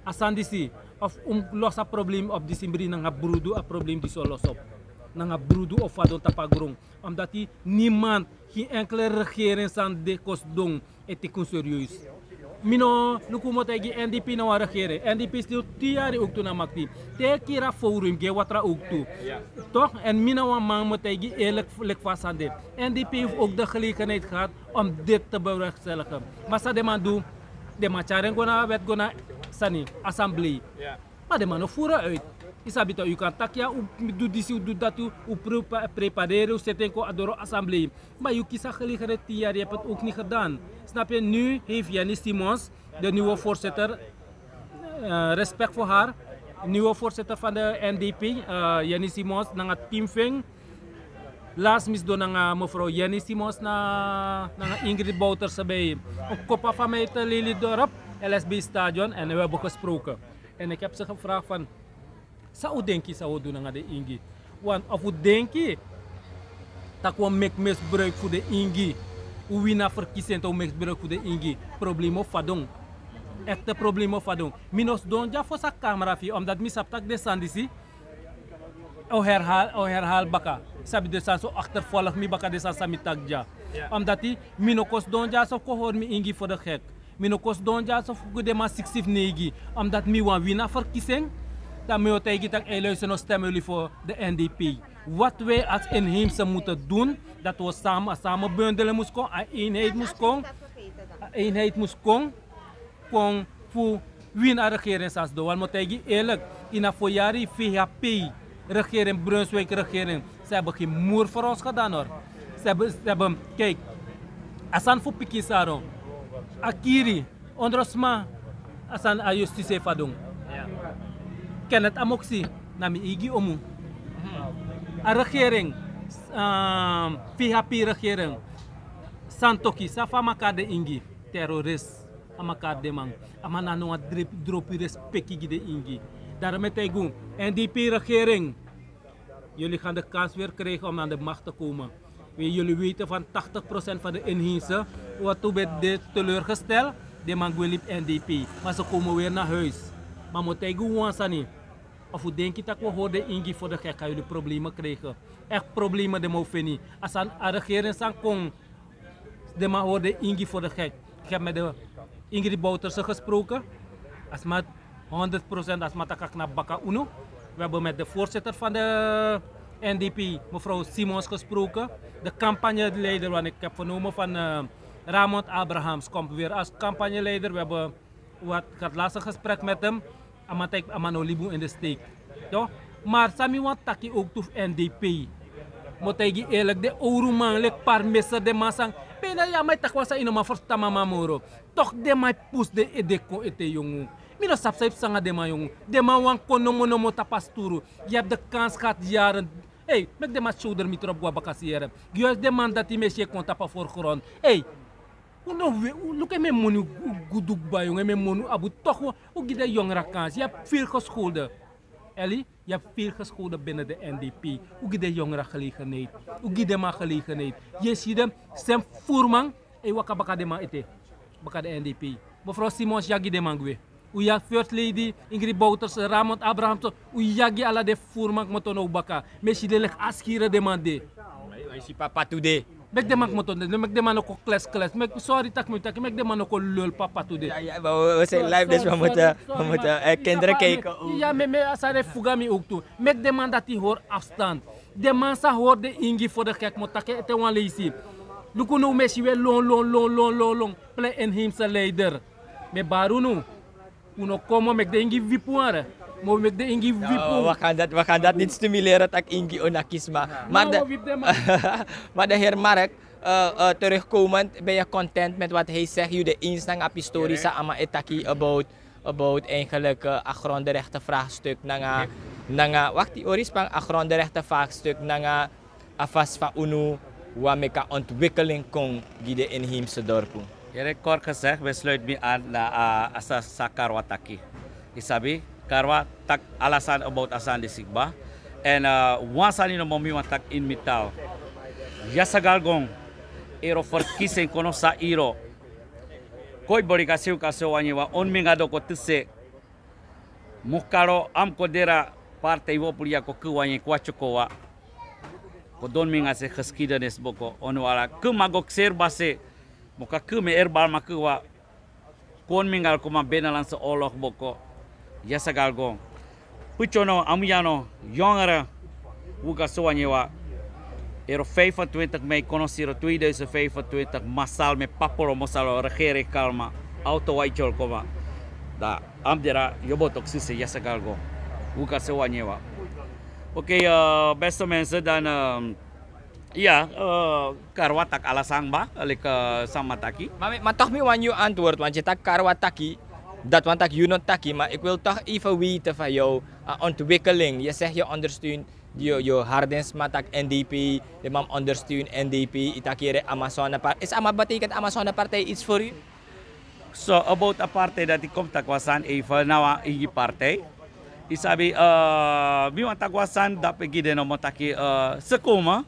a sani disi, of un los a probleem op disi bri, nanga brudu a probleem disi o los op. Nanga brudu o fadon tapu a gron. Omdat niemand, geen enkele regering san de kosi don, e teki un serieus. Mi no, luku, mi o taigi, N D P na wan regering. N D P still tin yari ook tu na makti. Te kira Forum, gi en watra ook tu. Ja. Toch? En mi na wan man, mi o taigi eerlijk, leki fa a sani de. N D P heeft ook de gelegenheid gehad om dit te bewerkstelligen. Ma san den man du, den man tyari en go na wet, go na sani, assemblee. Ja. Ma den man no voer uit. Yu sabi toch, yu kan taki ya, un du disi, un du dati, un prepa-, prepareri, un seti en kon doro assemblee. Maar yu kisi a gelegenheid tin yari, yu hebt het ook niet gedaan. Snap je? Nu heeft Jenny Simons, de nieuwe voorzitter, eh, respect voor haar, nieuwe voorzitter van de N D P, eh, Jenny Simons, nanga team fu en. Last mi sidon nanga mevrouw Jenny Simons na, nanga Ingrid Bouterse bij een kopa van mij te Lelydorp, L S B Stadion, en we hebben gesproken. En ik heb ze gevraagd van, san un denki san un o du nanga den ingi? Want of un denki taki un o meki misbruik fu den ingi, un wini a verkiezing, dan un o meki misbruik fu den ingi. Probleem o fadon. Echte probleem o fadon. Mi no sidon dya fosi a camera fu yu, omdat mi sabi taki den sani disi o herhaal, o herhaal baka. Sabi den sani so achtervolg mi baka, den sani san mi taki dya. Ja. Omdat mi no kon sidon dya so kon hori mi ingi voor de gek. Mi no kon sidon dya so fu gi den man siksi fu neigi. Omdat mi wani wini a verkiezing. Dan mi o taigi taki, ei, luister, no, stem jullie voor de N D P. Wat wij als inheemse moeten doen, dat we samen, samen bundelen moest komen, een eenheid moest komen. Een eenheid moest komen. Kon fu wini a regering san sidon. Want mi o taigi yu eerlijk, ini a voorjaar, V H P regering, Brunswijk regering, ze hebben geen moer voor ons gedaan, hoor. Ze hebben, ze hebben, kijk, a sani fu Pikin Saro, a kiri, ondro sma, a sani a justitie e fadon. Ja. Kenneth Amoksi, na mi eigi omu. A regering, ehm, V H P regering, Santokhi, san fu a makari den ingi, terrorist. A makari den man. A man no wani drop-, dropu respeki gi den ingi. Daarom mi e taigi un, N D P regering, jullie gaan de kans weer krijgen om aan de macht te komen. We, jullie weten van tachtig procent van de inheemse, wat u bent dit teleurgesteld. Den man gwe libi N D P, ma se komen weer na huis. Ma mi o taigi un wan sani. Of un denki taki un o hori den ingi for de gek, kan yuli probleme krijgen. Echt probleme den man o feni. A san a regering san kon, den man hori den ingi for de gek. Ik heb met de Ingrid Bouterse gesproken. A sma honderd procent, a sma taki a knap baka unu. We hebben met de voorzitter van de N D P, mevrouw Simons, gesproken. De campagneleider, want ik heb vernomen van eh, Ramond Abrahams komt weer als campagneleider. We hebben wat, ik had laatst een gesprek met hem. A man taki a man no libi un in de steek. Toch? Maar san mi wani taki ook tu fu N D P. Mi o taigi eerlijk, den owru man leki Parmeser, den man san. Bijna ya, mi e taki wan sani, yu no man ferstan mama moro. Toch den man e pusu den ede kon ete, yongu. Mi no sabi san e psa nanga den man, yongu. Den man wani kon nomo nomo tapu a sturu. Yu abi de kans gehad jaren. Hey, meki den man shoulder mi trop go na bakasi yere. Juist den man dati mi e si e kon tapu a voorgrond. Hey, un no we, un, luku en, mi e moni, un gudu kba, yongu, en mi e moni un abi, toch un, un gi den yongere a kans. Yu abi veel geschoolde. Eli, yu abi veel geschoolde binnen de N D P. Un gi den yongere a gelegenheid. Un gi den man a gelegenheid. Yu e si den, sem voerman, e waka baka den man ete. Baka de N D P. Mevrouw Simons, yu e gi den man gwe. Un yagi First Lady, Ingrid Bouterse, Ramond Abrahamse, un yagi ala den voerman kmoto now baka. Mi e si den leki askire den man de. Yu si papa today. Meki den man kmoto, meki den man no kon kles kles. Meki, sorry taki mi taki, meki den man no kon lul papa today. Ya, ya, maar we, we zijn live, dus we moeten, we moeten eh, kinderen kijken ook. Ya, mi, mi, a sani e fuga mi ook tu. Meki den man dati hori afstand. Den man sa hori den ingi for de gek, mi o taki ete wan leisi. Luku now, mi e si we lon, lon, lon, lon, lon, lon. Plan inheemse leider. Mi e bari unu. Un no kon, mi o meki den ingi wipi wan, mi o meki den ingi wipi. We gaan dat, we gaan dat niet stimuleren, taki ingi o naki sma. Maar de, maar de heer Mark, eh, eh, terugkomend, ben je content met wat hij zegt? Yu de eens nanga a pistori san a man e taki about, about eigenlijk eh, a grondenrechtenvraagstuk nanga, nanga, wakti, ori span, a grondenrechtenvraagstuk nanga a fasi fa unu wani meki a ontwikkeling kon gi den inheemse dorpu. Yere, kort gezegd, we sluit mi aan na a, a sa, sa Karwa taki. Yu sabi, Karwa taki ala sani about a sani disi kba. En eh, wan sani nomo mi wani taki ini mi taal. Yasagalgon, ero verkiezing kono sa iro. Koi bori kasi u kasi o wan nyen wan, on minga doko tise. Mukaro am ko dera partij wo puli ya ko ku wan nyen kwa choko wa. Ko don minga se geschiedenis boko. On wala ku mago kser base. Mo ka ku mi erbal ma ku wa. Kon mingal kuma Binnenlandse Oorlog boko. Yasagalgon. Puchono, Amuyano, jongeren. Wuka so wan nyen wan. Ero vijfentwintig mei kono siro tweeduizend vijfentwintig masal mi paporo mosalo regering kalma. Auto wan ichol koma. Da, am dera, yobo tok sise Yasagalgon. Wuka so wan nyen wan. Oké, eh, beste mensen, dan eh, ya, eh, Karwa taki ala sani kba, leki eh, san mi taki. Maar, maar toch mi wani yu antwoord, want je taki Karwa taki, dat wani taki yu no taki, maar ik wil toch even weten van jou, a ontwikkeling. Je zegt je ondersteunt, je, je Hardensma taki N D P, de man ondersteunt N D P, yu taki yere Amazonepartij. Is Ama, betekent Amazonepartij iets voor u? So, about a partij dati kon taki wan sani even na wan ingi partij. Yu sabi, eh, mi wani taki wan sani dape gi den nomo taki, eh, se komen.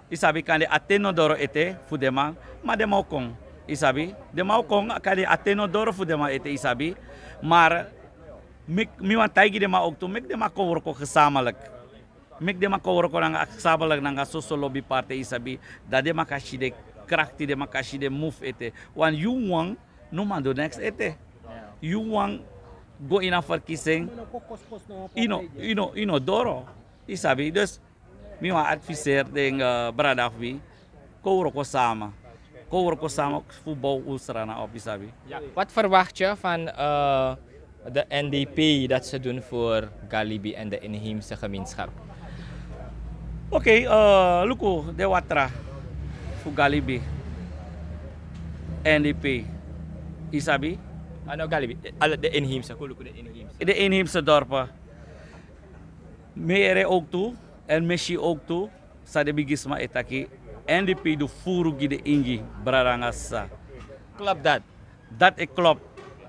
Yu sabi, kande a ten no doro ete fu den man, ma den man o kon. Yu sabi, den man o kon, kande a ten no doro fu den man ete, yu sabi. Maar mi, mi wani taigi den man ook tu, meki den man kon wroko gezamenlijk. Meki den man kon wroko nanga a gezamenlijk nanga soso lobi partij, yu sabi. Dan den man kan si den krakti, den man kan si den move ete. Want yu wan no man du niks ete. Yu wan go ini a verkiezing. Yu no, yu no, yu no doro. Yu sabi. Dus mi wani adviseer den eh, brada fu mi. Kon wroko sama. Kon wroko sama fu bow un Sranan op, yu sabi. Ja. Wat verwacht je van eh, de N D P dat ze doen voor Galibi en de inheemse gemeenschap? Oké, eh, luku den watra fu Galibi, N D P, yu sabi? Ah, no, Galibi, eh, ala den inheemse, kon luku den inheemse. Den inheemse dorpen. Mi yere ook tu, en mi si ook tu, san den bigisma e taki, N D P du furu gi den ingi, brada nanga sisa. Klopt dat? Dat e klopt.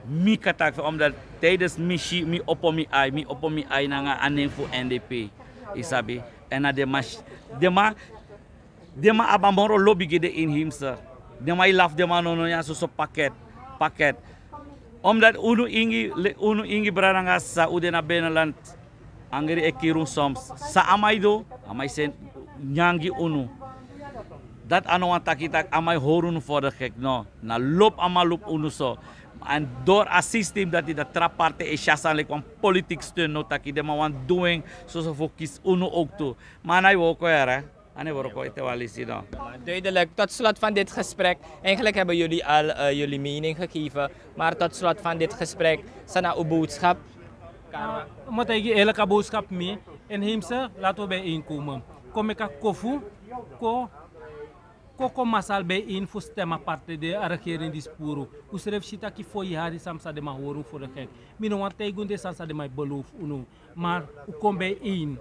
Mi kan taki, omdat tijdens mi si, mi opo mi ai, mi opo mi ai nanga a nen fu N D P. Yu sabi? En na den man, den man, den man abi a moro lobi gi den inheemse. Den man e lafu den man, no, no, ya soso pakket, pakket. Omdat unu ingi, unu ingi brada nanga sisa, un de na binnenland. Angri e kiri un soms. San a man e du, a man e seni nyanyan gi unu. Dati a no wani taki taki a man e hori unu voor de gek, no. Na lobi a man lobi unu so. En door a systeem dati, dati tra parti e si a sani leki wan politiek steun, no, taki den man wani du en soso fu kisi unu ook tu. Ma a no e wroko, yere. A no e wroko ete wan leisi, no. Duidelijk, tot slot van dit gesprek. Eigenlijk hebben jullie al eh, jullie mening gegeven. Maar tot slot van dit gesprek, san na uw boodschap? Karma. Mo taigi yu eerlijk, a boodschap mi. Inheemse, laten we bijeenkomen. Kon meki a kofu, kon, kon, kon masra bijeen fu stem a parti di a regering disi puru. Un srefi si taki fu yu hari san mi sa de man hori unu voor de gek. Mi no wani taigi unu den sani san den man e belofu unu. Maar un kon bijeen.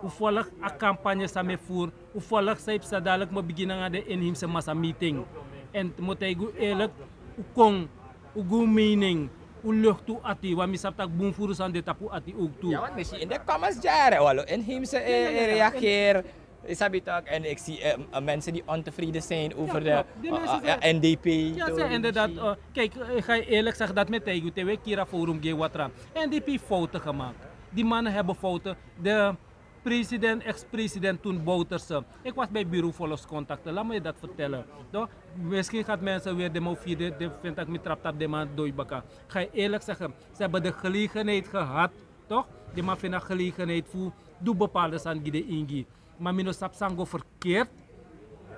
Un volg a campagne san mi e voer. Un volg san yu psa, dadelijk mi o bigin nanga den inheemse massameeting. En mi o taigi un eerlijk, un kon, un gi un mening, un lucht un ati, want mi sabi taki bun furu sani de tapu un ati ook tu. Ja, want mi si in de comments dya, wan lo inheemse eh, eh, reageer. Yu sabi toch, en ik zie eh, mensen die ontevreden zijn over de eh, eh, N D P. Ja, ze inderdaad. Eh, kijk, ik ga je eerlijk zeggen dat met Taigu T W Kira Forum geen Watra. N D P fouten gemaakt. Die mannen hebben fouten. De president, ex-president toen Bouterse. Ik was bij bureau Volkscontacten, laat me je dat vertellen. Toch? Misschien gaat mensen weer de man vierde, de vindt dat ik me trap tap de man dooi baka. Ga je eerlijk zeggen, ze hebben de gelegenheid gehad, toch? De man vindt een gelegenheid voor, doe bepaalde sani gi den ingi. Maar mi no sabi san go verkeerd.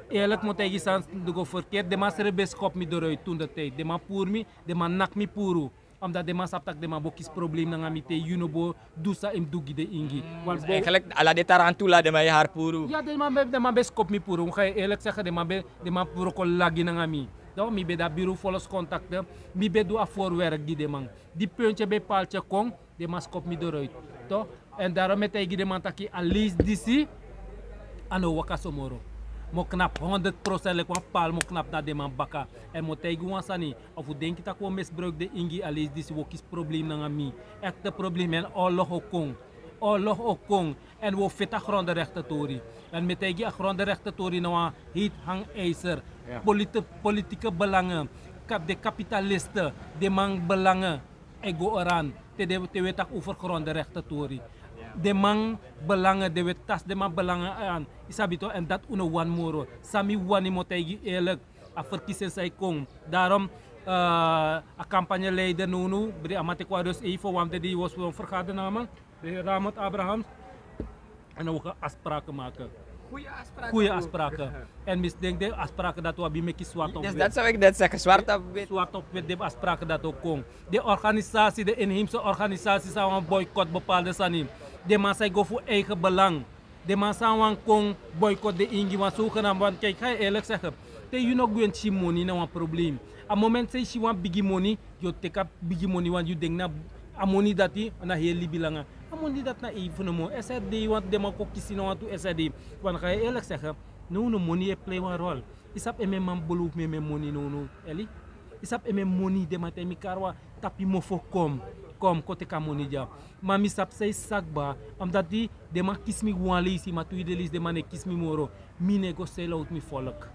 Eerlijk moet ik je san go verkeerd. De man srefi ben skop mi eruit toen de tijd. De man puru mi, de man naki mi puru. Omdat den man sabi taki den man bo kisi problem nanga mi te yu no bo du san yu mus du gi den ingi. Wan bo- Eigenlijk ala den tarantula den man e hari puru. Ja, den man ben, den man ben skop mi puru. Mi ga yu eerlijk zeggen, den man ben, den man puru kon lagi nanga mi. Dan mi ben de a bureau Volkscontacten, mi ben du a voorwerk gi den man. Di puntye ben paltye kon, den man skop mi eruit. Toch? En daarom mi e taigi den man taki a leisi disi a no waka so moro. Mi o knap honderd procent leki wan paal, mi o knap na den man baka. En mi o taigi wan sani, efu un denki taki un o misbruik den ingi, a leisi disi un o kisi problem nanga mi. Echte problem, en oorlog o kon. Oorlog o kon. En un o feti a grondenrechtentori. En mi e taigi, a grondenrechtentori na wan heet hangijzer. Ja. Politi-, politieke belangen, kap-, den kapitalisten, den man belangen e go eraan. Te den, te un e taki over grondenrechtentori. Den man belangen, den e tasi den man belangen aan. Yu sabi toch, en dati un no wani moro. San mi wani, mi o taigi yu eerlijk, a verkiezing san e kon. Daarom eh, a campagneleider nownow, bri a man teki wan rust even, want di was wan vergadering na a man, de Ramot Abrahams. En dan we gaan afspraken maken. Goede afspraken. Goede afspraken. En mi denki den afspraken dati un abi meki zwart op wit. Dus dat zou ik net zeggen, zwart op wit. Zwart op wit, den afspraken dati o kon. Den organisatie, den inheemse organisatie san wani boycott bepaalde sani. Den man san e go fu eigen belang. Den man san wani kon boycott den ingi, wan zogenaamd, want kijk, ga je eerlijk zeggen, te yu no gwenti si moni na wan probleem. A moment san yu si wan bigi moni, yu o teki a bigi moni, want yu denki na a moni dati na heri libi langa. A moni dati na even nomo. S R D, want den man kon kisi na wantu S R D. Want ga je eerlijk zeggen, nownow moni e play wan rol. Yu sabi en, mi man belofu mi, mi moni nownow, Eli. Yu sabi en, mi moni, den man taigi mi karwa, tapu yu mofo, kon, kon, kon teki a moni dya. Ma mi sabi san yu sa kba, omdat den man kisi mi wan leisi, ma tweede leisi den man no e kisi mi moro. Mi no e go sell out mi volk.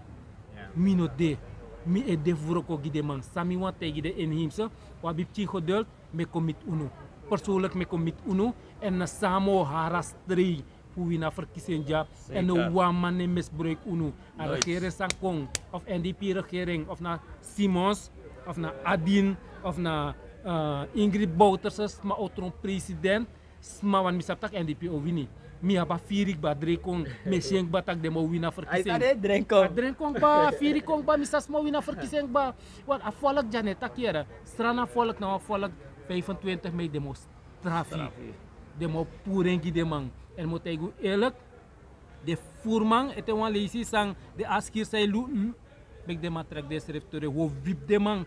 Mi no de. Mi e de fu wroko gi den man. San mi wani taigi den inheemse, un abi pikin geduld, mi e kon miti unu. Persoonlijk mi e kon miti unu. En na san mi o hari a strei fu wini a verkiezing dya. En no wan man no e misbruik unu. A regering san kon, of N D P regering, of na Simons, of na Adin, of na eh, Ingrid Bouterse, sma o tron president, sma, want mi sabi taki N D P o wini. Mi abi a firi kba, drenki kon, mi e si en kba taki den man o wini a verkiezing. A drenki kon kba, a firi kon kba, mi sabi sma o wini a verkiezing kba. Want a volk dya no e taki, yere, Sranan volk na wan volk, vijfentwintig mei den man o strafu. Den man o puru en gi den man. En mi o taigi un eerlijk, den voerman, ete wan leisi san den Askiri san e lu, lu, meki den man trek densrefi terug. Un o wipi den man.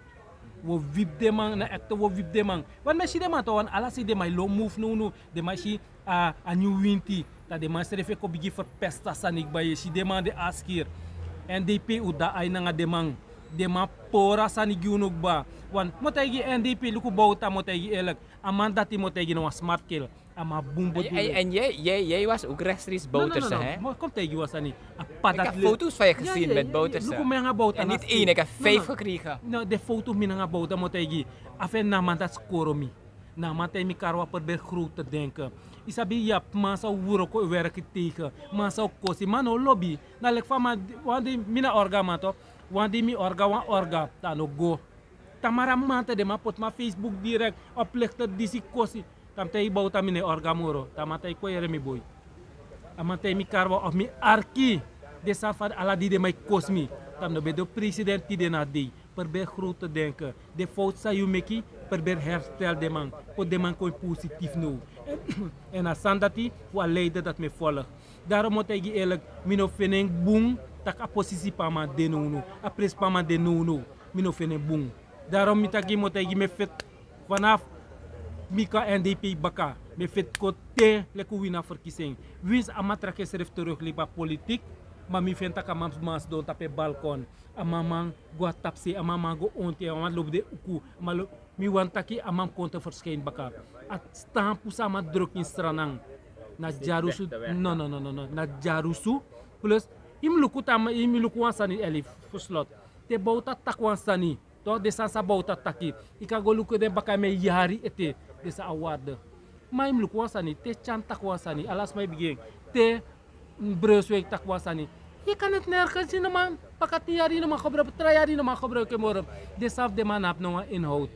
Un o wipi den man, na ekte un o wipi den man. Want mi e si den man toch, want ala sei den man e lon move nownow. Den man e si a, a nyun winti. Dan den man srefi e kon bigin verpest a sani kba, yu e si den man, den Askiri. N D P, un de na ai nanga den man. Den man pori a sani gi unu kba. Wan mi o taigi, N D P, luku Bouta, mi o taigi eerlik. A man dati, mi o taigi, na wan smart kel. A man bun bedoeling. En jij was ook rechtstreeks Bouterse, hè? Kom taigi wan sani. A papa dati. Ik heb foto's van je gezien met Bouterse. Luku mi nanga Bouta. En niet één, ik heb vijf gekregen. No, den foto mi nanga Bouta, mi o taigi. A fu en na a man dati skoro mi. Na a man taigi mi kari wan, probeer groot te denken. Yu sabi, yu abi man san o wroko, werki tegen. Man san o kosi, man no lobi. Na leki fa man, wan dei mi na orga man toch. Wan dei mi orga, wan orga, dan a no go. Tamara man te, den man poti mi na Facebook direct, oplichter disi kosi. Dan mi taigi Bouta mi no e orga moro. Dan a man taigi kon yere mi boi. A man taigi mi kari wan of mi arki. Den sani fa ala di den man e kosi mi. Dan mi no ben de president tide na dei. Probeer groot te denken. Den fout san yu meki, probeer herstel den man. Poti den man kon positief now. En a sani dati fu a leider dati mi e volg. Daarom mi o taigi yu eerlijk, mi no feni en bun tak' a posisi pe a man de now now. A presi pe a man de now now. Mi no feni en bun. Daarom mi taki, mi o taigi, mi e feti. Vanaf mi kon a N D P baka, mi e feti kon te leki un wini a verkiezing. Winsi a man trek ensrefi terug libi a politiek, ma mi feni tak' a man man sidon tapu en balkon. A man man go na tapusei, a man man go onti, a man lobi den uku, a man lo-, mi wani taki a man kon te verschijnen baka. A stampu san a man druk ini Sranan. Na dyarusu, no, no, no, no, no, na dyarusu. Plus, yu mus luku te a man, yu mus luku wan sani, eli, fu slot. Te Bouta taki wan sani, toch, den sani san Bouta taki, yu kan go luku den baka, mi e yari ete, den sani a waarde. Ma yu mus luku wan sani, te Tyan taki wan sani, ala sma e bigin. Te Brunswijk taki wan sani. Yu kan neti nergens, yu no man, baka tin yari yu no man gebruik, tra yari yu no man gebruik en moro. Den sani fu den man no abi no wan inhoud.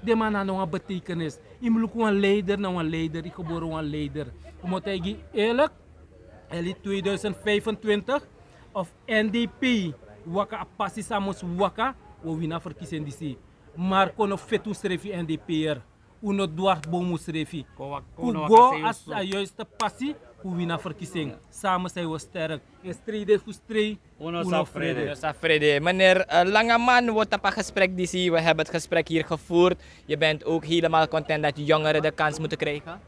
Den man no abi no wan betekenis. Yu mus luku wan leider na wan leider, yu gebore wan leider. Un mus taigi yu eerlijk, eli, tweeduizend vijfentwintig, of N D P waka a pasi san a mus waka, un o wini a verkiezing disi. Marco no feti unsrefi, N D P'er. Un no dwarsboom unsrefi. Un go na a juiste pasi, un wini a verkiezing. Samen zijn we sterk. En strijders fu strijd, un no frede. Un no sa frede. Meneer, eh, Langeman, we tapu a gesprek disi, we hebben het gesprek hier gevoerd. Je bent ook helemaal content dat jongeren de kans moeten krijgen?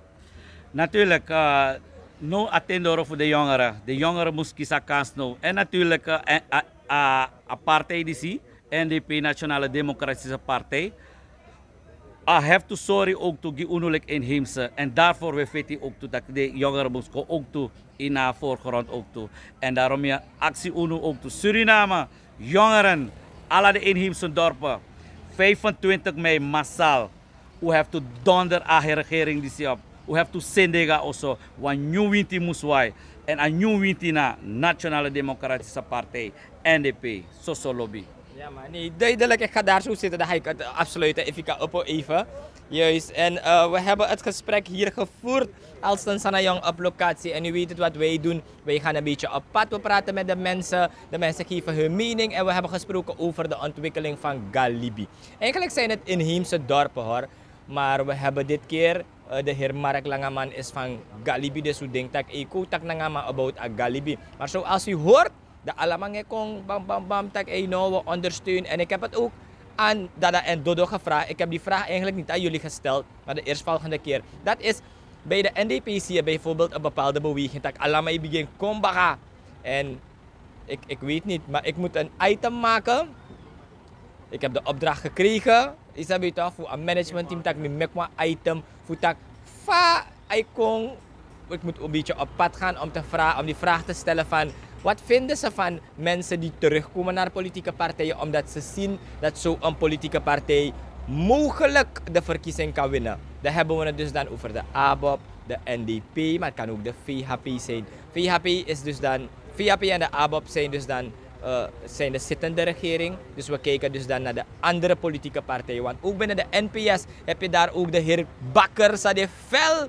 Natuurlijk, eh, no, a ten doro fu de jongeren. De jongeren mus kisi a kans now. En natuurlijk, eh, en, a, a, a partij disi, N D P, Nationale Democratische Partij, a have to sorry ook to gi unu leki inheemse. En daarvoor we feti ook to dat de jongeren mus kon ook to in a voorgrond ook to. En daarom mi e aksi unu ook to, Suriname, jongeren, ala de inheemse dorpen, vijfentwintig mei massaal. Un have to donder a regering disi op. Un have to sende en go na oso. Wan nyun winti mus wai. En a nyun winti na Nationale Democratische Partij, N D P. Soso lobi. Ja, maar nee, duidelijk. Ik ga daar zo zitten. Dan ga ik het afsluiten. Efika Oppo even. Juist. En, eh, we hebben het gesprek hier gevoerd. Alston Sanayong op locatie. En u weet het wat wij doen. Wij gaan een beetje op pad. We praten met de mensen. De mensen geven hun mening. En we hebben gesproken over de ontwikkeling van Galibi. Eigenlijk zijn het inheemse dorpen, hoor. Maar we hebben dit keer, eh, de heer Mark Langeman is van Galibi. Dus u denkt dat ik ook tak nanga man about a Galibi. Maar zoals u hoort, de allemaal e kon bam, bam, bam, tak ei no, we ondersteunen. En ik heb het ook aan Dada en Dodo gevraagd. Ik heb die vraag eigenlijk niet aan jullie gesteld, maar de eerstvolgende keer. Dat is, bij de N D P zie je bijvoorbeeld een bepaalde beweging, tak allemaal e begin kon baka. En ik, ik weet niet, maar ik moet een item maken. Ik heb de opdracht gekregen, isabi toch, voor een managementteam, tak mi meki wan item, voor tak fa a e kon. Ik moet een beetje op pad gaan om te vragen, om die vraag te stellen van, wat vinden ze van mensen die terugkomen naar politieke partijen, omdat ze zien dat zo'n politieke partij mogelijk de verkiezing kan winnen. Dan hebben we het dus dan over de ABOP, de N D P, maar het kan ook de V H P zijn. V H P is dus dan, V H P en de ABOP zijn dus dan, eh, zijn de zittende regering. Dus we kijken dus dan naar de andere politieke partijen. Want ook binnen de N P S heb je daar ook de heer Bakker, sa de fel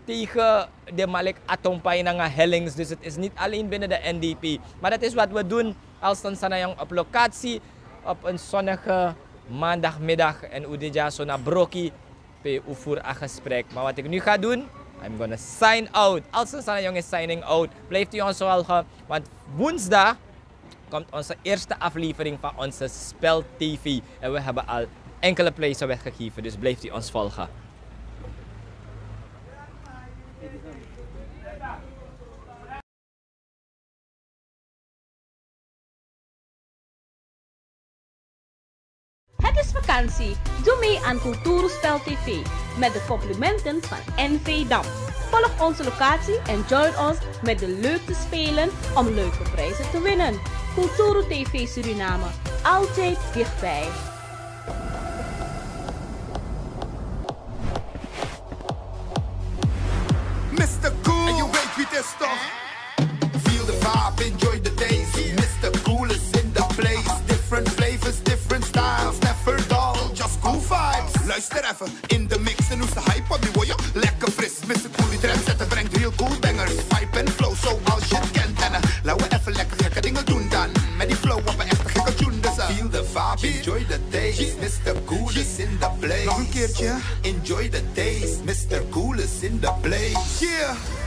tegen de Malik Atompai nanga Hellings. Dus het is niet alleen binnen de N D P. Maar dat is wat we doen als Tansanayong op locatie op een zonnige maandagmiddag. En Udija Sona Broki pe u voer a gesprek. Maar wat ik nu ga doen, I'm gonna sign out. Als Tansanayong is signing out, blijft u ons volgen. Want woensdag komt onze eerste aflevering van onze Spel T V. En we hebben al enkele prijzen weggegeven, dus blijft u ons volgen. vakantie. Doe mee aan Cultuurspel T V met de complimenten van N V Dam. Volg onze locatie en join ons met de leukste spelen om leuke prijzen te winnen. Culturu T V Suriname, altijd dichtbij. Mister Cool. En je weet wie het is, toch? Feel the vibe, enjoy the taste. Mister Cool is in the place. Different flavors, different styles, never dull. Just cool vibes. Luister even, in de mix en hoe is de hype op die woyo? Lekker fris, Mister Cool die trend zetten, brengt real cool bangers. Vibe en flow, zoals je het kent. En eh, laten we even lekker gekke dingen doen dan. Met die flow op een echte gekke tune, dus eh, feel the vibe, enjoy the taste. Mister Cool is in the place. Nog een keertje. Enjoy the taste, Mister Cool is in the place. Yeah.